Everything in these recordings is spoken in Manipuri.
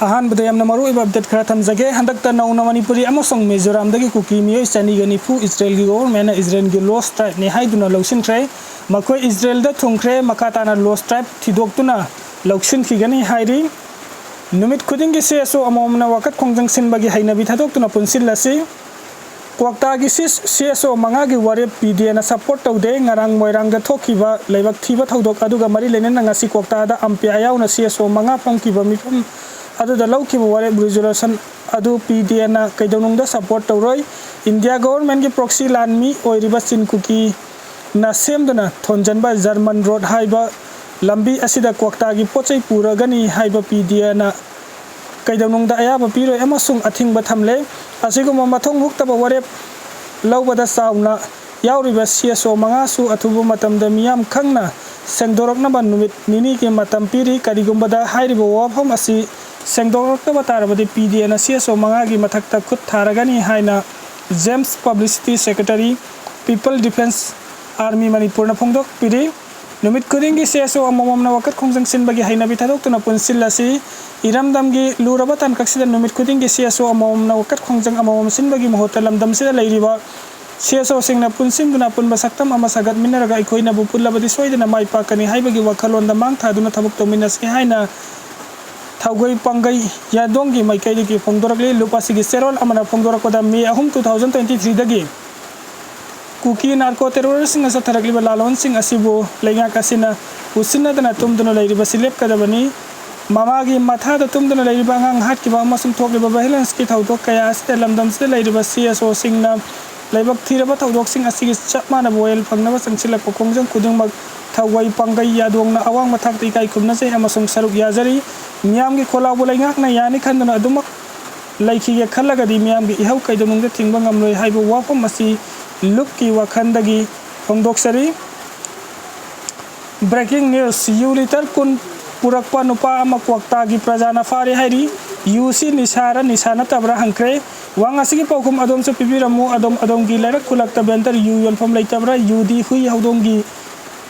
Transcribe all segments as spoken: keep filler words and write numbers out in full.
ꯑꯍꯥꯟꯕꯗ ꯌꯥꯝꯅ ꯃꯔꯨꯑꯣꯏꯕ ꯑꯞꯗꯦꯠ ꯈꯔ ꯊꯝꯖꯒꯦ꯫ ꯍꯟꯗꯛꯇ ꯅꯧꯅ ꯃꯅꯤꯄꯨꯔꯤ ꯑꯃꯁꯨꯡ ꯃꯤꯖꯣꯔꯥꯝꯗꯒꯤ ꯀꯨꯀꯤ ꯃꯤꯑꯣꯏ ꯆꯅꯤꯒ ꯅꯤꯐꯨ ꯏꯖꯔꯦꯜꯒꯤ ꯒꯣꯚꯔꯟꯃꯦꯟꯠꯅ ꯏꯖꯔꯦꯜꯒꯤ ꯂꯣꯁ ꯇ꯭ꯔꯥꯏꯕꯅꯤ ꯍꯥꯏꯗꯨꯅ ꯂꯧꯁꯤꯟꯈ꯭ꯔꯦ꯫ ꯃꯈꯣꯏ ꯏꯖꯔꯦꯜꯗ ꯊꯨꯡꯈ꯭ꯔꯦ꯫ ꯃꯈꯥ ꯇꯥꯅ ꯂꯣꯁ ꯇ꯭ꯔꯥꯏꯕ ꯊꯤꯗꯣꯛꯇꯨꯅ ꯂꯧꯁꯤꯟꯈꯤꯒꯅꯤ ꯍꯥꯏꯔꯤ꯫ ꯅꯨꯃꯤꯠ ꯈꯨꯗꯤꯡꯒꯤ ꯁꯤ ꯑꯦꯁ ꯑꯣ ꯑꯃꯃꯝꯅ ꯋꯥꯀꯠ ꯈꯣꯡꯖꯪ ꯁꯤꯟꯕꯒꯤ ꯍꯩꯅꯕꯤ ꯊꯥꯗꯣꯛꯇꯨꯅ ꯄꯨꯟꯁꯤꯜꯂꯁꯤ꯫ ꯀ꯭ꯋꯥꯛꯇꯥꯒꯤ ꯁꯤ ꯑꯦꯁ ꯑꯣ ꯃꯉꯥꯒꯤ ꯋꯥꯔꯦꯞ ꯄꯤ ꯗꯤ ꯑꯦꯅ ꯁꯄꯣꯔꯠ ꯇꯧꯗꯦ꯫ ꯉꯔꯥꯡ ꯃꯣꯏꯔꯥꯡꯗ ꯊꯣꯛꯈꯤꯕ ꯂꯥꯏꯕꯛ ꯊꯤꯕ ꯊꯧꯗꯣꯛ ꯑꯗꯨꯒ ꯃꯔꯤ ꯂꯩꯅꯅ ꯉꯁꯤ ꯀ꯭ꯋꯥꯛꯇꯥꯗ ꯑꯝꯄꯤꯌꯥ ꯌꯥꯎꯅ ꯁꯤ ꯑꯦꯁ ꯑꯣ ꯃꯉꯥ ꯐꯝꯈꯤꯕ ꯃꯤꯐꯝ ꯑꯗꯨꯗ ꯂꯧꯈꯤꯕ ꯋꯥꯔꯦꯞ ꯔꯤꯖꯣꯂꯨꯁꯟ ꯑꯗꯨ ꯄꯤ ꯗꯤ ꯑꯦꯅ ꯀꯩꯗꯧꯅꯨꯡꯗ ꯁꯄꯣꯔꯠ ꯇꯧꯔꯣꯏ꯫ ꯏꯟꯗꯤꯌꯥ ꯒꯣꯚꯔꯟꯃꯦꯟꯠꯀꯤ ꯄ꯭ꯔꯣꯛꯁꯤ ꯂꯥꯟꯃꯤ ꯑꯣꯏꯔꯤꯕ ꯆꯤꯟ ꯀꯨꯀꯤꯅ ꯁꯦꯝꯗꯨꯅ ꯊꯣꯟꯖꯟꯕ ꯖꯔꯃꯟ ꯔꯣꯗ ꯍꯥꯏꯕ ꯂꯝꯕꯤ ꯑꯁꯤꯗ ꯀ꯭ꯋꯥꯛꯇꯥꯒꯤ ꯄꯣꯠ ꯆꯩ ꯄꯨꯔꯒꯅꯤ ꯍꯥꯏꯕ ꯄꯤ ꯗꯤ ꯑꯦꯅ ꯀꯩꯗꯧꯅꯨꯡꯗ ꯑꯌꯥꯕ ꯄꯤꯔꯣꯏ ꯑꯃꯁꯨꯡ ꯑꯊꯤꯡꯕ ꯊꯝꯂꯦ꯫ ꯑꯁꯤꯒꯨꯝꯕ ꯃꯊꯣꯡ ꯍꯨꯛꯇꯕ ꯋꯥꯔꯦꯞ ꯂꯧꯕꯗ ꯆꯥꯎꯅ ꯌꯥꯎꯔꯤꯕ ꯁꯤ ꯑꯦꯁ ꯑꯣ ꯃꯉꯥꯁꯨ ꯑꯊꯨꯕ ꯃꯇꯝꯗ ꯃꯤꯌꯥꯝ ꯈꯪꯅ ꯁꯦꯡꯗꯣꯔꯛꯅꯕ ꯅꯨꯃꯤꯠ ꯅꯤꯅꯤꯒꯤ ꯃꯇꯝ ꯄꯤꯔꯤ꯫ ꯀꯔꯤꯒꯨꯝꯕꯗ ꯍꯥꯏꯔꯤꯕ ꯋꯥꯐꯝ ꯑꯁꯤ ꯁꯦꯡꯗꯣꯛꯂꯛꯇꯕ ꯇꯥꯔꯕꯗꯤ ꯄꯤ ꯗꯤ ꯑꯦꯅ ꯁꯤ ꯑꯦꯁ ꯑꯣ ꯃꯉꯥꯒꯤ ꯃꯊꯛꯇ ꯈꯨꯠ ꯊꯥꯔꯒꯅꯤ ꯍꯥꯏꯅ James, publicity secretary, people defence army ꯃꯅꯤꯄꯨꯔꯅ ꯐꯣꯡꯗꯣꯛꯄꯤꯔꯤ꯫ ꯅꯨꯃꯤꯠ ꯈꯨꯗꯤꯡꯒꯤ ꯁꯤ ꯑꯦꯁ ꯑꯣ ꯑꯃꯃꯝꯅ ꯋꯥꯀꯠ ꯈꯣꯡꯖꯪ ꯁꯤꯟꯕꯒꯤ ꯍꯩꯅꯕꯤ ꯊꯥꯗꯣꯛꯇꯨꯅ ꯄꯨꯟꯁꯤꯜꯂꯁꯤ꯫ ꯏꯔꯝꯗꯝꯒꯤ ꯂꯨꯔꯕ ꯇꯥꯡꯀꯛꯁꯤꯗ ꯅꯨꯃꯤꯠ ꯈꯨꯗꯤꯡꯒꯤ ꯁꯤ ꯑꯦꯁ ꯑꯣ ꯑꯃꯃꯝꯅ ꯋꯥꯀꯠ ꯈꯣꯡꯖꯪ ꯑꯃꯃꯝ ꯁꯤꯟꯕꯒꯤ ꯃꯍꯨꯠꯇ ꯂꯝꯗꯝꯁꯤꯗ ꯂꯩꯔꯤꯕ ꯁꯤ ꯑꯦꯁ ꯑꯣꯁꯤꯡꯅ ꯄꯨꯟꯁꯤꯟꯗꯨꯅ ꯑꯄꯨꯟꯕ ꯁꯛꯇꯝ ꯑꯃ ꯁꯥꯒꯠꯃꯤꯟꯅꯔꯒ ꯑꯩꯈꯣꯏꯅꯕꯨ ꯄꯨꯜꯂꯕꯗꯤ ꯁꯣꯏꯗꯅ ꯃꯥꯏ ꯄꯥꯛꯀꯅꯤ ꯍꯥꯏꯕꯒꯤ ꯋꯥꯈꯜꯂꯣꯟꯗ ꯃꯥꯡ ꯊꯥꯗꯨꯅ ꯊꯕꯛ ꯇꯧꯃꯤꯟꯅꯁꯤ ꯍꯥꯏꯅ ꯊꯧꯒꯩ ꯄꯥꯡꯒꯩ ꯌꯥꯗꯣꯡꯒꯤ ꯃꯥꯏꯀꯩꯗꯒꯤ ꯐꯣꯡꯗꯣꯔꯛꯂꯤ꯫ ꯂꯨꯞ ꯑꯁꯤꯒꯤ ꯆꯦꯔꯣꯜ ꯑꯃꯅ ꯐꯣꯡꯗꯣꯔꯛꯄꯗ, ꯃꯦ ꯑꯍꯨꯝ, ꯇꯨ ꯊꯥꯎꯖꯟ ꯇ꯭ꯋꯦꯟꯇꯤ ꯊ꯭ꯔꯤꯗꯒꯤ ꯀꯨꯀꯤ ꯅꯥꯔꯀꯣ ꯇꯦꯔꯣꯔꯤꯁꯁꯤꯡꯅ ꯆꯠꯊꯔꯛꯂꯤꯕ ꯂꯥꯂꯣꯟꯁꯤꯡ ꯑꯁꯤꯕꯨ ꯂꯩꯉꯥꯛ ꯑꯁꯤꯅ ꯎꯁꯤꯟꯅꯗꯅ ꯇꯨꯝꯗꯨꯅ ꯂꯩꯔꯤꯕꯁꯤ ꯂꯦꯞꯀꯗꯕꯅꯤ꯫ ꯃꯃꯥꯒꯤ ꯃꯊꯥꯗ ꯇꯨꯝꯗꯨꯅ ꯂꯩꯔꯤꯕ ꯑꯉꯥꯡ ꯍꯥꯠꯈꯤꯕ ꯑꯃꯁꯨꯡ ꯊꯣꯛꯂꯤꯕ ꯚꯥꯏꯑꯣꯂꯦꯟꯁꯀꯤ ꯊꯧꯗꯣꯛ ꯀꯌꯥ ꯑꯁꯤꯗ ꯂꯝꯗꯝꯁꯤꯗ ꯂꯩꯔꯤꯕ ꯁꯤ ꯑꯦꯁ ꯑꯣꯁꯤꯡꯅ ꯂꯥꯏꯕꯛ ꯊꯤꯔꯕ ꯊꯧꯗꯣꯛꯁꯤꯡ ꯑꯁꯤꯒꯤ ꯆꯞ ꯃꯥꯟꯅꯕ ꯋꯥꯌꯦꯜ ꯐꯪꯅꯕ ꯆꯪꯁꯤꯜꯂꯛꯄ ꯈꯣꯡꯖꯪ ꯈꯨꯗꯤꯡꯃꯛ ꯊꯧꯒꯩ ꯄꯥꯡꯒꯩ ꯌꯥꯗꯣꯡꯅ ꯑꯋꯥꯡꯕ ꯊꯥꯛꯇ ꯏꯀꯥꯏ ꯈꯨꯝꯅꯖꯩ ꯑꯃꯁꯨꯡ ꯁꯔꯨꯛ ꯌꯥꯖꯔꯤ꯫ ꯃꯤꯌꯥꯝꯒꯤ ꯈꯣꯜꯂꯥꯎꯕꯨ ꯂꯩꯉꯥꯛꯅ ꯌꯥꯅꯤ ꯈꯟꯗꯨꯅ ꯑꯗꯨꯃꯛ ꯂꯩꯈꯤꯒꯦ ꯈꯜꯂꯒꯗꯤ ꯃꯤꯌꯥꯝꯒꯤ ꯏꯍꯧ ꯀꯩꯗꯧꯅꯨꯡꯗ ꯊꯤꯡꯕ ꯉꯝꯂꯣꯏ ꯍꯥꯏꯕ ꯋꯥꯐꯝ ꯑꯁꯤ ꯂꯨꯞꯀꯤ ꯋꯥꯈꯜꯗꯒꯤ ꯐꯣꯡꯗꯣꯛꯆꯔꯤ꯫ Breaking news, ꯌꯨ ꯂꯤꯇꯔ ꯀꯨꯟ ꯄꯨꯔꯛꯄ ꯅꯨꯄꯥ ꯑꯃ ꯀ꯭ꯋꯥꯛꯇꯥꯒꯤ ꯄ꯭ꯔꯖꯥꯅ ꯐꯥꯔꯦ ꯍꯥꯏꯔꯤ꯫ ꯌꯨꯁꯤ ꯅꯤꯁꯥꯔ ꯅꯤꯁꯥ ꯅꯠꯇꯕ꯭ꯔꯥ ꯍꯪꯈ꯭ꯔꯦ꯫ ꯋꯥꯍꯪ ꯑꯁꯤꯒꯤ ꯄꯥꯎꯈꯨꯝ ꯑꯗꯣꯝꯁꯨ ꯄꯤꯕꯤꯔꯝꯃꯨ꯫ ꯑꯗꯣꯝ ꯑꯗꯣꯝꯒꯤ ꯂꯩꯔꯛ ꯈꯨꯜꯂꯛꯇ ꯕꯦꯟꯗꯔ ꯌꯨ ꯌꯣꯟꯐꯝ ꯂꯩꯇꯕ꯭ꯔꯥ? ꯌꯨꯗꯤ ꯍꯨꯏ ꯍꯧꯗꯣꯡꯒꯤ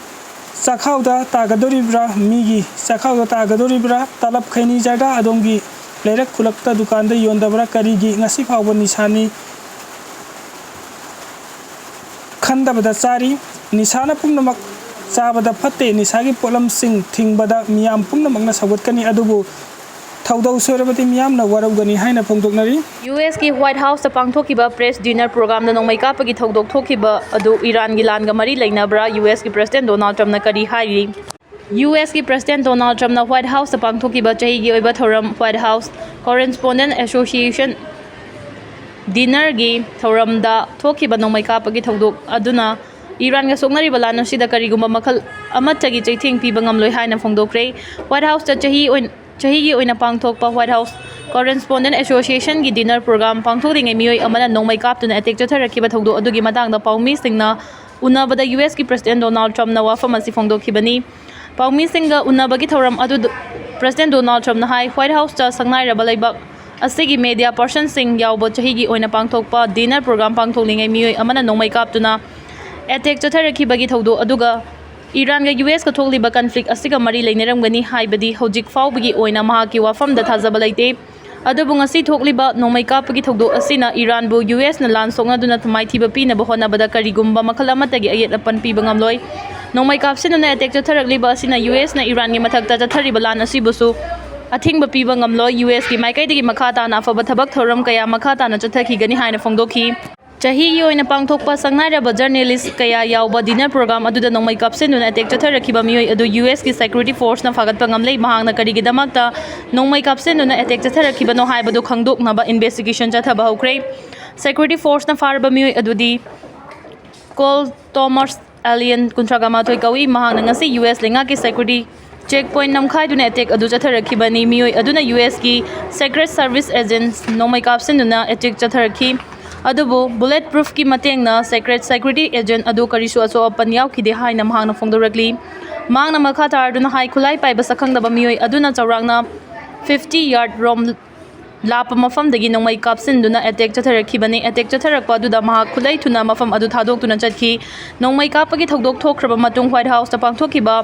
ꯆꯥꯛꯈꯥꯎꯗ ꯇꯥꯒꯗꯧꯔꯤꯕ꯭ꯔꯥ? ꯃꯤꯒꯤ ꯆꯥꯛꯈꯥꯎꯗ ꯇꯥꯒꯗꯧꯔꯤꯕ꯭ꯔꯥ? ꯇꯂꯞ ꯈꯩꯅꯤ ꯆꯥꯔꯒ ꯑꯗꯣꯝꯒꯤ ꯂꯩꯔꯛ ꯈꯨꯜꯂꯛꯇ ꯗꯨꯀꯥꯟꯗ ꯌꯣꯟꯗꯕ꯭ꯔꯥ? ꯀꯔꯤꯒꯤ ꯉꯁꯤ ꯐꯥꯎꯕ ꯅꯤꯁꯥꯅꯤ ꯈꯟꯗꯕꯗ ꯆꯥꯔꯤ? ꯅꯤꯁꯥꯅ ꯄꯨꯝꯅꯃꯛ ꯆꯥꯕꯗ ꯐꯠꯇꯦ꯫ ꯅꯤꯁꯥꯒꯤ ꯄꯣꯠꯂꯝꯁꯤꯡ ꯊꯤꯡꯕꯗ ꯃꯤꯌꯥꯝ ꯄꯨꯝꯅꯃꯛꯅ ꯁꯧꯒꯠꯀꯅꯤ, ꯑꯗꯨꯕꯨ ꯊꯧꯗꯧ ꯁꯣꯏꯔꯕꯗꯤ ꯃꯤꯌꯥꯝꯅ ꯋꯥꯔꯧꯒꯅꯤ ꯍꯥꯏꯅ ꯐꯣꯡꯗꯣꯛꯅꯔꯤ꯫ ꯌꯨ ꯑꯦꯁꯀꯤ ꯋꯥꯏꯠ ꯍꯥꯎꯁꯇ ꯄꯥꯡꯊꯣꯛꯈꯤꯕ ꯄ꯭ꯔꯦꯁ ꯗꯤꯅꯔ ꯄ꯭ꯔꯣꯒ꯭ꯔꯥꯝꯗ ꯅꯣꯡꯃꯩ ꯀꯥꯞꯄꯒꯤ ꯊꯧꯗꯣꯛ ꯊꯣꯛꯈꯤꯕ ꯑꯗꯨ ꯏꯔꯥꯟꯒꯤ ꯂꯥꯟꯒ ꯃꯔꯤ ꯂꯩꯅꯕ꯭ꯔꯥ? ꯌꯨ ꯑꯦꯁꯀꯤ ꯄ꯭ꯔꯦꯁꯤꯗꯦꯟ ꯗꯣꯅꯥꯜꯗ ꯇ꯭ꯔꯝꯞꯅ ꯀꯔꯤ ꯍꯥꯏꯔꯤ? ꯌꯨ ꯑꯦꯁꯀꯤ ꯄ꯭ꯔꯦꯁꯤꯗꯦꯟ ꯗꯣꯅꯥꯜꯗ ꯇ꯭ꯔꯝꯞꯅ ꯋꯥꯏꯠ ꯍꯥꯎꯁꯇ ꯄꯥꯡꯊꯣꯛꯈꯤꯕ ꯆꯍꯤꯒꯤ ꯑꯣꯏꯕ ꯊꯧꯔꯝ, ꯋꯥꯏꯠ ꯍꯥꯎꯁ ꯀꯣꯔꯦꯁꯄꯣꯟꯗꯦꯟ ꯑꯦꯁꯣꯁꯤꯌꯦꯁꯟ ꯗꯤꯅꯔꯒꯤ ꯊꯧꯔꯝꯗ ꯊꯣꯛꯈꯤꯕ ꯅꯣꯡꯃꯩ ꯀꯥꯞꯄꯒꯤ ꯊꯧꯗꯣꯛ ꯑꯗꯨꯅ ꯏꯔꯥꯟꯒ ꯁꯣꯛꯅꯔꯤꯕ ꯂꯥꯟ ꯑꯁꯤꯗ ꯀꯔꯤꯒꯨꯝꯕ ꯃꯈꯜ ꯑꯃꯠꯇꯒꯤ ꯆꯩꯊꯦꯡ ꯄꯤꯕ ꯉꯝꯂꯣꯏ ꯍꯥꯏꯅ ꯐꯣꯡꯗꯣꯛꯈ꯭ꯔꯦ꯫ ꯋꯥꯏꯠ ꯍꯥꯎꯁꯇ ꯆꯍꯤ ꯑꯣꯏꯅ ꯆꯍꯤꯒꯤ ꯑꯣꯏꯅ ꯄꯥꯡꯊꯣꯛꯄ ꯋꯥꯏꯠ ꯍꯥꯎꯁ ꯀꯣꯔꯦꯁꯄꯣꯟꯗꯦꯟ ꯑꯦꯁꯣꯁꯤꯌꯦꯁꯟꯒꯤ ꯗꯤꯅꯔ ꯄ꯭ꯔꯣꯒ꯭ꯔꯥꯝ ꯄꯥꯡꯊꯣꯛꯂꯤꯉꯩ ꯃꯤꯑꯣꯏ ꯑꯃꯅ ꯅꯣꯡꯃꯩ ꯀꯥꯞꯇꯨꯅ ꯑꯦꯇꯦꯛ ꯆꯠꯊꯔꯛꯈꯤꯕ ꯊꯧꯗꯣꯛ ꯑꯗꯨꯒꯤ ꯃꯇꯥꯡꯗ ꯄꯥꯎꯃꯤꯁꯤꯡꯅ ꯎꯅꯕꯗ ꯌꯨ ꯑꯦꯁꯀꯤ ꯄ꯭ꯔꯦꯁꯤꯗꯦꯟ ꯗꯣꯅꯥꯜꯗ ꯇ꯭ꯔꯝꯞꯅ ꯋꯥꯐꯝ ꯑꯁꯤ ꯐꯣꯡꯗꯣꯛꯈꯤꯕꯅꯤ꯫ ꯄꯥꯎꯃꯤꯁꯤꯡꯒ ꯎꯅꯕꯒꯤ ꯊꯧꯔꯝ ꯑꯗꯨ ꯄ꯭ꯔꯦꯁꯤꯗꯦꯟ ꯗꯣꯅꯥꯜꯗ ꯇ꯭ꯔꯝꯞꯅ ꯍꯥꯏ, ꯋꯥꯏꯠ ꯍꯥꯎꯁꯇ ꯁꯛꯅꯥꯏꯔꯕ ꯂꯩꯕꯥꯛ ꯑꯁꯤꯒꯤ ꯃꯦꯗꯤꯌꯥ ꯄꯔꯁꯟꯁꯤꯡ ꯌꯥꯎꯕ ꯆꯍꯤꯒꯤ ꯑꯣꯏꯅ ꯄꯥꯡꯊꯣꯛꯄ ꯗꯤꯅꯔ ꯄ꯭ꯔꯣꯒ꯭ꯔꯥꯝ ꯄꯥꯡꯊꯣꯛꯂꯤꯉꯩ ꯃꯤꯑꯣꯏ ꯑꯃꯅ ꯅꯣꯡꯃꯩ ꯀꯥꯞꯇꯨꯅ ꯑꯦꯇꯦꯛ ꯆꯠꯊꯔꯛꯈꯤꯕꯒꯤ ꯊꯧꯗꯣꯛ ꯑꯗꯨꯒ ꯏꯔꯥꯟꯒ ꯌꯨ ꯑꯦꯁꯀ ꯊꯣꯛꯂꯤꯕ ꯀꯟꯐ꯭ꯂꯤꯛ ꯑꯁꯤꯒ ꯃꯔꯤ ꯂꯩꯅꯔꯝꯒꯅꯤ ꯍꯥꯏꯕꯗꯤ ꯍꯧꯖꯤꯛ ꯐꯥꯎꯕꯒꯤ ꯑꯣꯏꯅ ꯃꯍꯥꯛꯀꯤ ꯋꯥꯐꯝꯗ ꯊꯥꯖꯕ ꯂꯩꯇꯦ꯫ ꯑꯗꯨꯕꯨ ꯉꯁꯤ ꯊꯣꯛꯂꯤꯕ ꯅꯣꯡꯃꯩ ꯀꯥꯞꯄꯒꯤ ꯊꯧꯗꯣꯛ ꯑꯁꯤꯅ ꯏꯔꯥꯟꯕꯨ ꯌꯨ ꯑꯦꯁꯅ ꯂꯥꯟ ꯁꯣꯛꯅꯗꯨꯅ ꯃꯥꯏꯊꯤꯕ ꯄꯤꯅꯕ ꯍꯣꯠꯅꯕꯗ ꯀꯔꯤꯒꯨꯝꯕ ꯃꯈꯜ ꯑꯃꯠꯇꯒꯤ ꯑꯌꯦꯠ ꯑꯄꯟ ꯄꯤꯕ ꯉꯝꯂꯣꯏ꯫ ꯅꯣꯡꯃꯩ ꯀꯥꯞꯁꯤꯟꯗꯨꯅ ꯑꯦꯇꯦꯛ ꯆꯠꯊꯔꯛꯂꯤꯕ ꯑꯁꯤꯅ ꯌꯨ ꯑꯦꯁꯅ ꯏꯔꯥꯟꯒꯤ ꯃꯊꯛꯇ ꯆꯠꯊꯔꯤꯕ ꯂꯥꯟ ꯑꯁꯤꯕꯨꯁꯨ ꯑꯊꯤꯡꯕ ꯄꯤꯕ ꯉꯝꯂꯣꯏ꯫ ꯌꯨ ꯑꯦꯁꯀꯤ ꯃꯥꯏꯀꯩꯗꯒꯤ ꯃꯈꯥ ꯇꯥꯅ ꯑꯐꯕ ꯊꯕꯛ ꯊꯧꯔꯝ ꯀꯌꯥ ꯃꯈꯥ ꯇꯥꯅ ꯆꯠꯊꯈꯤꯒꯅꯤ ꯍꯥꯏꯅ ꯐꯣꯡꯗꯣꯛꯈꯤ꯫ ꯆꯍꯤꯒꯤ ꯑꯣꯏꯅ ꯄꯥꯡꯊꯣꯛꯄ ꯁꯛꯅꯥꯏꯔꯕ ꯖꯔꯅꯦꯂꯤꯁ ꯀꯌꯥ ꯌꯥꯎꯕ ꯗꯤꯅꯔ ꯄ꯭ꯔꯣꯒ꯭ꯔꯥꯝ ꯑꯗꯨꯗ ꯅꯣꯡꯃꯩ ꯀꯥꯞꯁꯤꯟꯗꯨꯅ ꯑꯦꯇꯦꯛ ꯆꯠꯊꯔꯛꯈꯤꯕ ꯃꯤꯑꯣꯏ ꯑꯗꯨ ꯌꯨ ꯑꯦꯁꯀꯤ ꯁꯦꯀ꯭ꯌꯨꯔꯤꯇꯤ ꯐꯣꯔꯁꯅ ꯐꯥꯒꯠꯄ ꯉꯝꯂꯦ꯫ ꯃꯍꯥꯛꯅ ꯀꯔꯤꯒꯤꯗꯃꯛꯇ ꯅꯣꯡꯃꯩ ꯀꯥꯞꯁꯤꯟꯗꯨꯅ ꯑꯦꯇꯦꯛ ꯆꯠꯊꯔꯛꯈꯤꯕꯅꯣ ꯍꯥꯏꯕꯗꯨ ꯈꯪꯗꯣꯛꯅꯕ ꯏꯟꯚꯦꯁꯇꯤꯒꯦꯁꯟ ꯆꯠꯊꯕ ꯍꯧꯈ꯭ꯔꯦ꯫ ꯁꯦꯀ꯭ꯌꯨꯔꯤꯇꯤ ꯐꯣꯔꯁꯅ ꯐꯥꯔꯕ ꯃꯤꯑꯣꯏ ꯑꯗꯨꯗꯤ ꯀꯣꯜ ꯇꯣꯃꯥꯁ ꯑꯦꯂꯤꯌꯟ, ꯀꯨꯟꯊ꯭ꯔꯥꯒ ꯃꯥꯊꯣꯏ ꯀꯧꯏ꯫ ꯃꯍꯥꯛꯅ ꯉꯁꯤ ꯌꯨ ꯑꯦꯁ ꯂꯩꯉꯥꯛꯀꯤ ꯁꯦꯀ꯭ꯌꯨꯔꯤꯇꯤ ꯆꯦꯛ ꯄꯣꯏꯟꯠ ꯅꯝꯈꯥꯏꯗꯨꯅ ꯑꯦꯇꯦꯛ ꯑꯗꯨ ꯆꯠꯊꯔꯛꯈꯤꯕꯅꯤ꯫ ꯃꯤꯑꯣꯏ ꯑꯗꯨꯅ ꯌꯨ ꯑꯦꯁꯀꯤ ꯁꯦꯀ꯭ꯔꯦꯠ ꯁꯔꯚꯤꯁ ꯑꯦꯖꯦꯟꯠ ꯅꯣꯡꯃꯩ ꯀꯥꯞꯁꯤꯟꯗꯨꯅ ꯑꯦꯇꯦꯛ ꯆꯠꯊꯔꯛꯈꯤ꯫ ꯑꯗꯨꯕꯨ ꯕꯨꯂꯦꯠ ꯄ꯭ꯔꯨꯐꯀꯤ ꯃꯇꯦꯡꯅ ꯁꯦꯀ꯭ꯔꯦꯠ ꯁꯦꯀ꯭ꯌꯨꯔꯤꯇꯤ ꯑꯦꯖꯦꯟꯠ ꯑꯗꯨ ꯀꯔꯤꯁꯨ ꯑꯁꯣꯛ ꯑꯄꯟ ꯌꯥꯎꯈꯤꯗꯦ ꯍꯥꯏꯅ ꯃꯍꯥꯛꯅ ꯐꯣꯡꯗꯣꯔꯛꯂꯤ꯫ ꯃꯍꯥꯛꯅ ꯃꯈꯥ ꯇꯥꯔꯗꯨꯅ ꯍꯥꯏ, ꯈꯨꯠꯂꯥꯏ ꯄꯥꯏꯕ ꯁꯛꯈꯪꯗꯕ ꯃꯤꯑꯣꯏ ꯑꯗꯨꯅ ꯆꯥꯎꯔꯥꯛꯅ ꯐꯤꯐꯇꯤ ꯌꯥꯔꯗ ꯔꯣꯝ ꯂꯥꯞꯄ ꯃꯐꯝꯗꯒꯤ ꯅꯣꯡꯃꯩ ꯀꯥꯞꯁꯤꯟꯗꯨꯅ ꯑꯦꯇꯦꯛ ꯆꯠꯊꯔꯛꯈꯤꯕꯅꯤ꯫ ꯑꯦꯇꯦꯛ ꯆꯠꯊꯔꯛꯄ ꯑꯗꯨꯗ ꯃꯍꯥꯛ ꯈꯨꯠꯂꯩ ꯊꯨꯅ ꯃꯐꯝ ꯑꯗꯨ ꯊꯥꯗꯣꯛꯇꯨꯅ ꯆꯠꯈꯤ꯫ ꯅꯣꯡꯃꯩ ꯀꯥꯞꯄꯒꯤ ꯊꯧꯗꯣꯛ ꯊꯣꯛꯈ꯭ꯔꯕ ꯃꯇꯨꯡ ꯋꯥꯏꯠ ꯍꯥꯎꯁꯇ ꯄꯥꯡꯊꯣꯛꯈꯤꯕ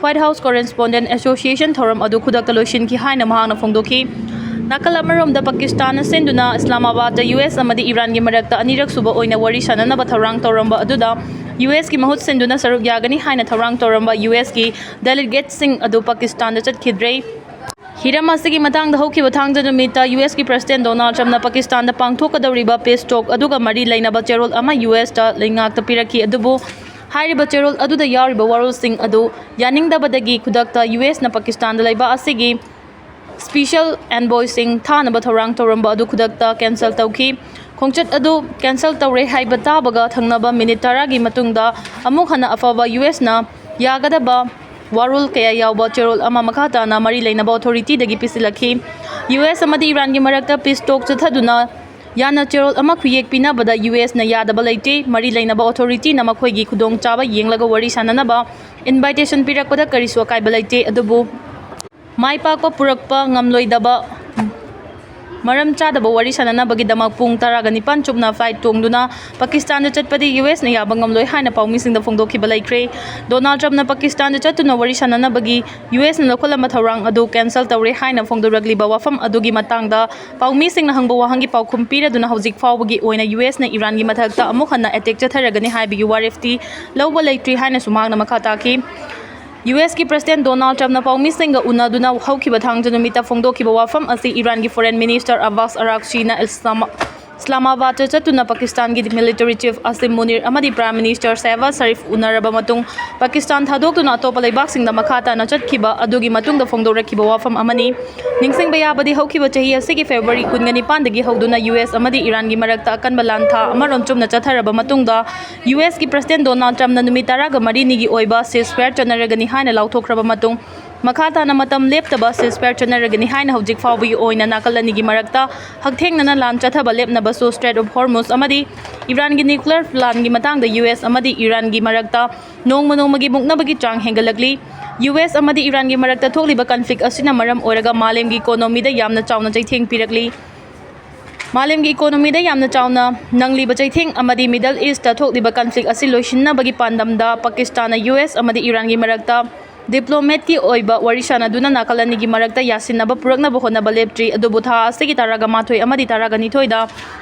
ꯋꯥꯏꯠ ꯍꯥꯎꯁ ꯀꯣꯔꯦꯁꯄꯣꯟꯗꯦꯟꯠ ꯑꯦꯁꯣꯁꯤꯌꯦꯁꯟ ꯊꯧꯔꯝ ꯑꯗꯨ ꯈꯨꯗꯛꯇ ꯂꯣꯏꯁꯤꯟꯈꯤ ꯍꯥꯏꯅ ꯃꯍꯥꯛꯅ ꯐꯣꯡꯗꯣꯛꯈꯤ꯫ ꯅꯥꯀꯜ ꯑꯃꯔꯣꯝꯗ ꯄꯥꯀꯤꯁꯇꯥꯟꯅ ꯁꯤꯟꯗꯨꯅ ꯏꯁꯂꯥꯃꯥꯕꯥꯗꯇ ꯌꯨ ꯑꯦꯁ ꯑꯃꯗꯤ ꯏꯔꯥꯟꯒꯤ ꯃꯔꯛꯇ ꯑꯅꯤꯔꯛ ꯁꯨꯕ ꯑꯣꯏꯅ ꯋꯥꯔꯤ ꯁꯥꯅꯅꯕ ꯊꯧꯔꯥꯡ ꯇꯧꯔꯝꯕ ꯑꯗꯨꯗ ꯌꯨ ꯑꯦꯁꯀꯤ ꯃꯍꯨꯠ ꯁꯤꯟꯗꯨꯅ ꯁꯔꯨꯛ ꯌꯥꯒꯅꯤ ꯍꯥꯏꯅ ꯊꯧꯔꯥꯡ ꯇꯧꯔꯝꯕ ꯌꯨ ꯑꯦꯁꯀꯤ ꯗꯦꯂꯤꯒꯦꯠꯁꯤꯡ ꯑꯗꯨ ꯄꯥꯀꯤꯁꯇꯥꯟꯗ ꯆꯠꯈꯤꯗ꯭ꯔꯦ꯫ ꯍꯤꯔꯝ ꯑꯁꯤꯒꯤ ꯃꯇꯥꯡꯗ ꯍꯧꯈꯤꯕ ꯊꯥꯡꯖ ꯅꯨꯃꯤꯠꯇ ꯌꯨ ꯑꯦꯁꯀꯤ ꯄ꯭ꯔꯁꯤꯗꯦꯟ ꯗꯣꯅꯥꯜꯗ ꯇ꯭ꯔꯝꯞꯅ ꯄꯥꯀꯤꯁꯇꯥꯟꯗ ꯄꯥꯡꯊꯣꯛꯀꯗꯧꯔꯤꯕ ꯄꯤꯁ ꯇꯣꯛ ꯑꯗꯨꯒ ꯃꯔꯤ ꯂꯩꯅꯕ ꯆꯦꯔꯣꯜ ꯑꯃ ꯌꯨ ꯑꯦꯁꯇ ꯂꯩꯉꯥꯛꯇ ꯄꯤꯔꯛꯈꯤ꯫ ꯑꯗꯨꯕꯨ ꯍꯥꯏꯔꯤꯕ ꯆꯦꯔꯣꯜ ꯑꯗꯨꯗ ꯌꯥꯎꯔꯤꯕ ꯋꯥꯔꯣꯜꯁꯤꯡ ꯑꯗꯨ ꯌꯥꯅꯤꯡꯗꯕꯗꯒꯤ ꯈꯨꯗꯛꯇ ꯌꯨ ꯑꯦꯁꯅ ꯄꯥꯀꯤꯁꯇꯥꯟꯗ ꯂꯩꯕ ꯑꯁꯤꯒꯤ ꯁ꯭ꯄꯤꯁꯦꯜ ꯑꯦꯟꯕꯣꯏꯁꯤꯡ ꯊꯥꯅꯕ ꯊꯧꯔꯥꯡ ꯇꯧꯔꯝꯕ ꯑꯗꯨ ꯈꯨꯗꯛꯇ ꯀꯦꯟꯁꯦꯜ ꯇꯧꯈꯤ꯫ ꯈꯣꯡꯆꯠ ꯑꯗꯨ ꯀꯦꯟꯁꯦꯜ ꯇꯧꯔꯦ ꯍꯥꯏꯕ ꯇꯥꯕꯒ ꯊꯪꯅꯕ ꯃꯤꯅꯤꯠ ꯇꯔꯥꯒꯤ ꯃꯇꯨꯡꯗ ꯑꯃꯨꯛ ꯍꯟꯅ ꯑꯐꯕ ꯌꯨ ꯑꯦꯁꯅ ꯌꯥꯒꯗꯕ ꯋꯥꯔꯣꯜ ꯀꯌꯥ ꯌꯥꯎꯕ ꯆꯦꯔꯣꯜ ꯑꯃ ꯃꯈꯥ ꯇꯥꯅ ꯃꯔꯤ ꯂꯩꯅꯕ ꯑꯣꯊꯣꯔꯤꯇꯤꯗꯒꯤ ꯄꯤꯁꯤꯜꯂꯛꯈꯤ꯫ ꯌꯨ ꯑꯦꯁ ꯑꯃꯗꯤ ꯏꯔꯥꯟꯒꯤ ꯃꯔꯛꯇ ꯄꯤꯁ ꯇꯣꯛ ꯆꯠꯊꯗꯨꯅ ꯌꯥꯅ ꯆꯦꯔꯣꯜ ꯑꯃ ꯈꯨꯌꯦꯛ ꯄꯤꯅꯕꯗ ꯌꯨ ꯑꯦꯁꯅ ꯌꯥꯗꯕ ꯂꯩꯇꯦ꯫ ꯃꯔꯤ ꯂꯩꯅꯕ ꯑꯣꯊꯣꯔꯤꯇꯤꯅ ꯃꯈꯣꯏꯒꯤ ꯈꯨꯗꯣꯡꯆꯥꯕ ꯌꯦꯡꯂꯒ ꯋꯥꯔꯤ ꯁꯥꯅꯅꯕ ꯏꯟꯚꯥꯏꯇꯦꯁꯟ ꯄꯤꯔꯛꯄꯗ ꯀꯔꯤꯁꯨ ꯑꯀꯥꯏꯕ ꯂꯩꯇꯦ꯫ ꯑꯗꯨꯕꯨ ꯃꯥꯏ ꯄꯥꯛꯄ ꯄꯨꯔꯛꯄ ꯉꯝꯂꯣꯏꯗꯕ ꯃꯔꯝ ꯆꯥꯗꯕ ꯋꯥꯔꯤ ꯁꯥꯅꯅꯕꯒꯤꯗꯃꯛ ꯄꯨꯡ ꯇꯔꯥꯒ ꯅꯤꯄꯥꯟ ꯆꯨꯞꯅ ꯐ꯭ꯂꯥꯏꯠ ꯇꯣꯡꯗꯨꯅ ꯄꯥꯀꯤꯁꯇꯥꯟꯗ ꯆꯠꯄꯗꯤ ꯌꯨ ꯑꯦꯁꯅ ꯌꯥꯕ ꯉꯝꯂꯣꯏ ꯍꯥꯏꯅ ꯄꯥꯎꯃꯤꯁꯤꯡꯗ ꯐꯣꯡꯗꯣꯛꯈꯤꯕ ꯂꯩꯈ꯭ꯔꯦ꯫ ꯗꯣꯅꯥꯜꯗ ꯇ꯭ꯔꯝꯞꯅ ꯄꯥꯀꯤꯁꯇꯥꯟꯗ ꯆꯠꯇꯨꯅ ꯋꯥꯔꯤ ꯁꯥꯅꯅꯕꯒꯤ ꯌꯨ ꯑꯦꯁꯅ ꯂꯧꯈꯠꯂꯝꯕ ꯊꯧꯔꯥꯡ ꯑꯗꯨ ꯀꯦꯟꯁꯦꯜ ꯇꯧꯔꯦ ꯍꯥꯏꯅ ꯐꯣꯡꯗꯣꯔꯛꯂꯤꯕ ꯋꯥꯐꯝ ꯑꯗꯨꯒꯤ ꯃꯇꯥꯡꯗ ꯄꯥꯎꯃꯤꯁꯤꯡꯅ ꯍꯪꯕ ꯋꯥꯍꯪꯒꯤ ꯄꯥꯎꯈꯨꯝ ꯄꯤꯔꯗꯨꯅ ꯍꯧꯖꯤꯛ ꯐꯥꯎꯕꯒꯤ ꯑꯣꯏꯅ ꯌꯨ ꯑꯦꯁꯅ ꯏꯔꯥꯟꯒꯤ ꯃꯊꯛꯇ ꯑꯃꯨꯛ ꯍꯟꯅ ꯑꯦꯇꯦꯛ ꯆꯠꯊꯔꯒꯅꯤ ꯍꯥꯏꯕꯒꯤ ꯋꯥꯔꯦꯞꯇꯤ ꯂꯧꯕ ꯂꯩꯇ꯭ꯔꯤ ꯍꯥꯏꯅꯁꯨ ꯃꯍꯥꯛꯅ ꯃꯈꯥ ꯇꯥꯈꯤ꯫ ꯌꯨ ꯑꯦꯁꯀꯤ ꯄ꯭ꯔꯁꯤꯗꯦꯟ ꯗꯣꯅꯥꯜꯗ ꯇ꯭ꯔꯝꯞꯅ ꯄꯥꯎꯃꯤꯁꯤꯡꯒ ꯎꯅꯗꯨꯅ ꯍꯧꯈꯤꯕ ꯊꯥꯡꯖ ꯅꯨꯃꯤꯠꯇ ꯐꯣꯡꯗꯣꯛꯈꯤꯕ ꯋꯥꯐꯝ ꯑꯁꯤ ꯏꯔꯥꯟꯒꯤ ꯐꯣꯔꯦꯟ ꯃꯤꯅꯤꯁꯇꯔ ꯑꯕꯥꯁ ꯑꯔꯥꯛꯆꯤꯅ ꯏꯁꯂꯥꯃꯥ-, ꯏꯁꯂꯥꯃꯥꯕꯥꯗꯇ ꯆꯠꯇꯨꯅ ꯄꯥꯀꯤꯁꯇꯥꯟꯒꯤ ꯃꯤꯂꯤꯇꯔꯤ ꯆꯤꯐ ꯑꯁꯤꯝ ꯃꯨꯅꯤꯔ ꯑꯃꯗꯤ ꯄ꯭ꯔꯥꯏꯝ ꯃꯤꯅꯤꯁꯇꯔ ꯁꯦꯍꯕꯥꯖ ꯁꯔꯤꯐ ꯎꯅꯔꯕ ꯃꯇꯨꯡ ꯄꯥꯀꯤꯁꯇꯥꯟ ꯊꯥꯗꯣꯛꯇꯨꯅ ꯑꯇꯣꯞꯄ ꯂꯩꯕꯥꯛꯁꯤꯡꯗ ꯃꯈꯥ ꯇꯥꯅ ꯆꯠꯈꯤꯕ ꯑꯗꯨꯒꯤ ꯃꯇꯨꯡꯗ ꯐꯣꯡꯗꯣꯔꯛꯈꯤꯕ ꯋꯥꯐꯝ ꯑꯃꯅꯤ꯫ ꯅꯤꯡꯁꯤꯡꯕ ꯌꯥꯕꯗꯤ ꯍꯧꯈꯤꯕ ꯆꯍꯤ ꯑꯁꯤꯒꯤ ꯐꯦꯕ꯭ꯔꯨꯋꯥꯔꯤ ꯀꯨꯟꯒ ꯅꯤꯄꯥꯟꯗꯒꯤ ꯍꯧꯗꯨꯅ ꯌꯨ ꯑꯦꯁ ꯑꯃꯗꯤ ꯏꯔꯥꯟꯒꯤ ꯃꯔꯛꯇ ꯑꯀꯟꯕ ꯂꯥꯟ ꯊꯥ ꯑꯃꯔꯣꯝ ꯆꯨꯝꯅ ꯆꯠꯊꯔꯕ ꯃꯇꯨꯡꯗ ꯌꯨ ꯑꯦꯁꯀꯤ ꯄ꯭ꯔꯁꯤꯗꯦꯟ ꯗꯣꯅꯥꯜꯗ ꯇ꯭ꯔꯝꯞꯅ ꯅꯨꯃꯤꯠ ꯇꯔꯥꯒ ꯃꯔꯤꯅꯤꯒꯤ ꯑꯣꯏꯕ ꯁꯤꯖꯐꯥꯌꯔ ꯆꯠꯅꯔꯒꯅꯤ ꯍꯥꯏꯅ ꯂꯥꯎꯊꯣꯛꯈ꯭ꯔꯕ ꯃꯇꯨꯡ ꯃꯈꯥ ꯇꯥꯅ ꯃꯇꯝ ꯂꯦꯞꯇꯕ ꯁꯤꯖꯐꯥꯌꯔ ꯆꯠꯅꯔꯒꯅꯤ ꯍꯥꯏꯅ ꯍꯧꯖꯤꯛ ꯐꯥꯎꯕꯒꯤ ꯑꯣꯏꯅ ꯅꯥꯀꯜ ꯑꯅꯤꯒꯤ ꯃꯔꯛꯇ ꯍꯛꯊꯦꯡꯅꯅ ꯂꯥꯟ ꯆꯠꯊꯕ ꯂꯦꯞꯅꯕꯁꯨ ꯁ꯭ꯇ꯭ꯔꯦꯠ ꯑꯣꯐ ꯍꯣꯔꯃꯨꯖ ꯑꯃꯗꯤ ꯏꯔꯥꯟꯒꯤ ꯅ꯭ꯌꯨꯀ꯭ꯂꯤꯌꯔ ꯄ꯭ꯂꯥꯟꯒꯤ ꯃꯇꯥꯡꯗ ꯌꯨ ꯑꯦꯁ ꯑꯃꯗꯤ ꯏꯔꯥꯟꯒꯤ ꯃꯔꯛꯇ ꯅꯣꯡꯃ ꯅꯣꯡꯃꯒꯤ ꯃꯨꯛꯅꯕꯒꯤ ꯆꯥꯡ ꯍꯦꯟꯒꯠꯂꯛꯂꯤ꯫ ꯌꯨ ꯑꯦꯁ ꯑꯃꯗꯤ ꯏꯔꯥꯟꯒꯤ ꯃꯔꯛꯇ ꯊꯣꯛꯂꯤꯕ ꯀꯟꯐ꯭ꯂꯤꯛ ꯑꯁꯤꯅ ꯃꯔꯝ ꯑꯣꯏꯔꯒ ꯃꯥꯂꯦꯝꯒꯤ ꯏꯀꯣꯅꯣꯃꯤꯗ ꯌꯥꯝꯅ ꯆꯥꯎꯅ ꯆꯩꯊꯦꯡ ꯄꯤꯔꯛꯂꯤ꯫ ꯃꯥꯂꯦꯝꯒꯤ ꯏꯀꯣꯅꯣꯃꯤꯗ ꯌꯥꯝꯅ ꯆꯥꯎꯅ ꯅꯪꯂꯤꯕ ꯆꯩꯊꯦꯡ ꯑꯃꯗꯤ ꯃꯤꯗꯜ ꯏꯁꯇ ꯊꯣꯛꯂꯤꯕ ꯀꯟꯐ꯭ꯂꯤꯛ ꯑꯁꯤ ꯂꯣꯏꯁꯤꯟꯅꯕꯒꯤ ꯄꯥꯟꯗꯝꯗ ꯄꯥꯀꯤꯁꯇꯥꯟꯅ ꯌꯨ ꯑꯦꯁ ꯑꯃꯗꯤ ꯏꯔꯥꯟꯒꯤ ꯃꯔꯛꯇ ꯗꯤꯄ꯭ꯂꯣꯃꯦꯠꯀꯤ ꯑꯣꯏꯕ ꯋꯥꯔꯤ ꯁꯥꯅꯗꯨꯅ ꯅꯥꯀꯜ ꯑꯅꯤꯒꯤ ꯃꯔꯛꯇ ꯌꯥꯁꯤꯟꯅꯕ ꯄꯨꯔꯛꯅꯕ ꯍꯣꯠꯅꯕ ꯂꯦꯞꯇ꯭ꯔꯤ꯫ ꯑꯗꯨꯕꯨ ꯊꯥ ꯑꯁꯤꯒꯤ ꯇꯔꯥꯒ ꯃꯥꯊꯣꯏ ꯑꯃꯗꯤ ꯇꯔꯥꯒ ꯅꯤꯊꯣꯏꯗ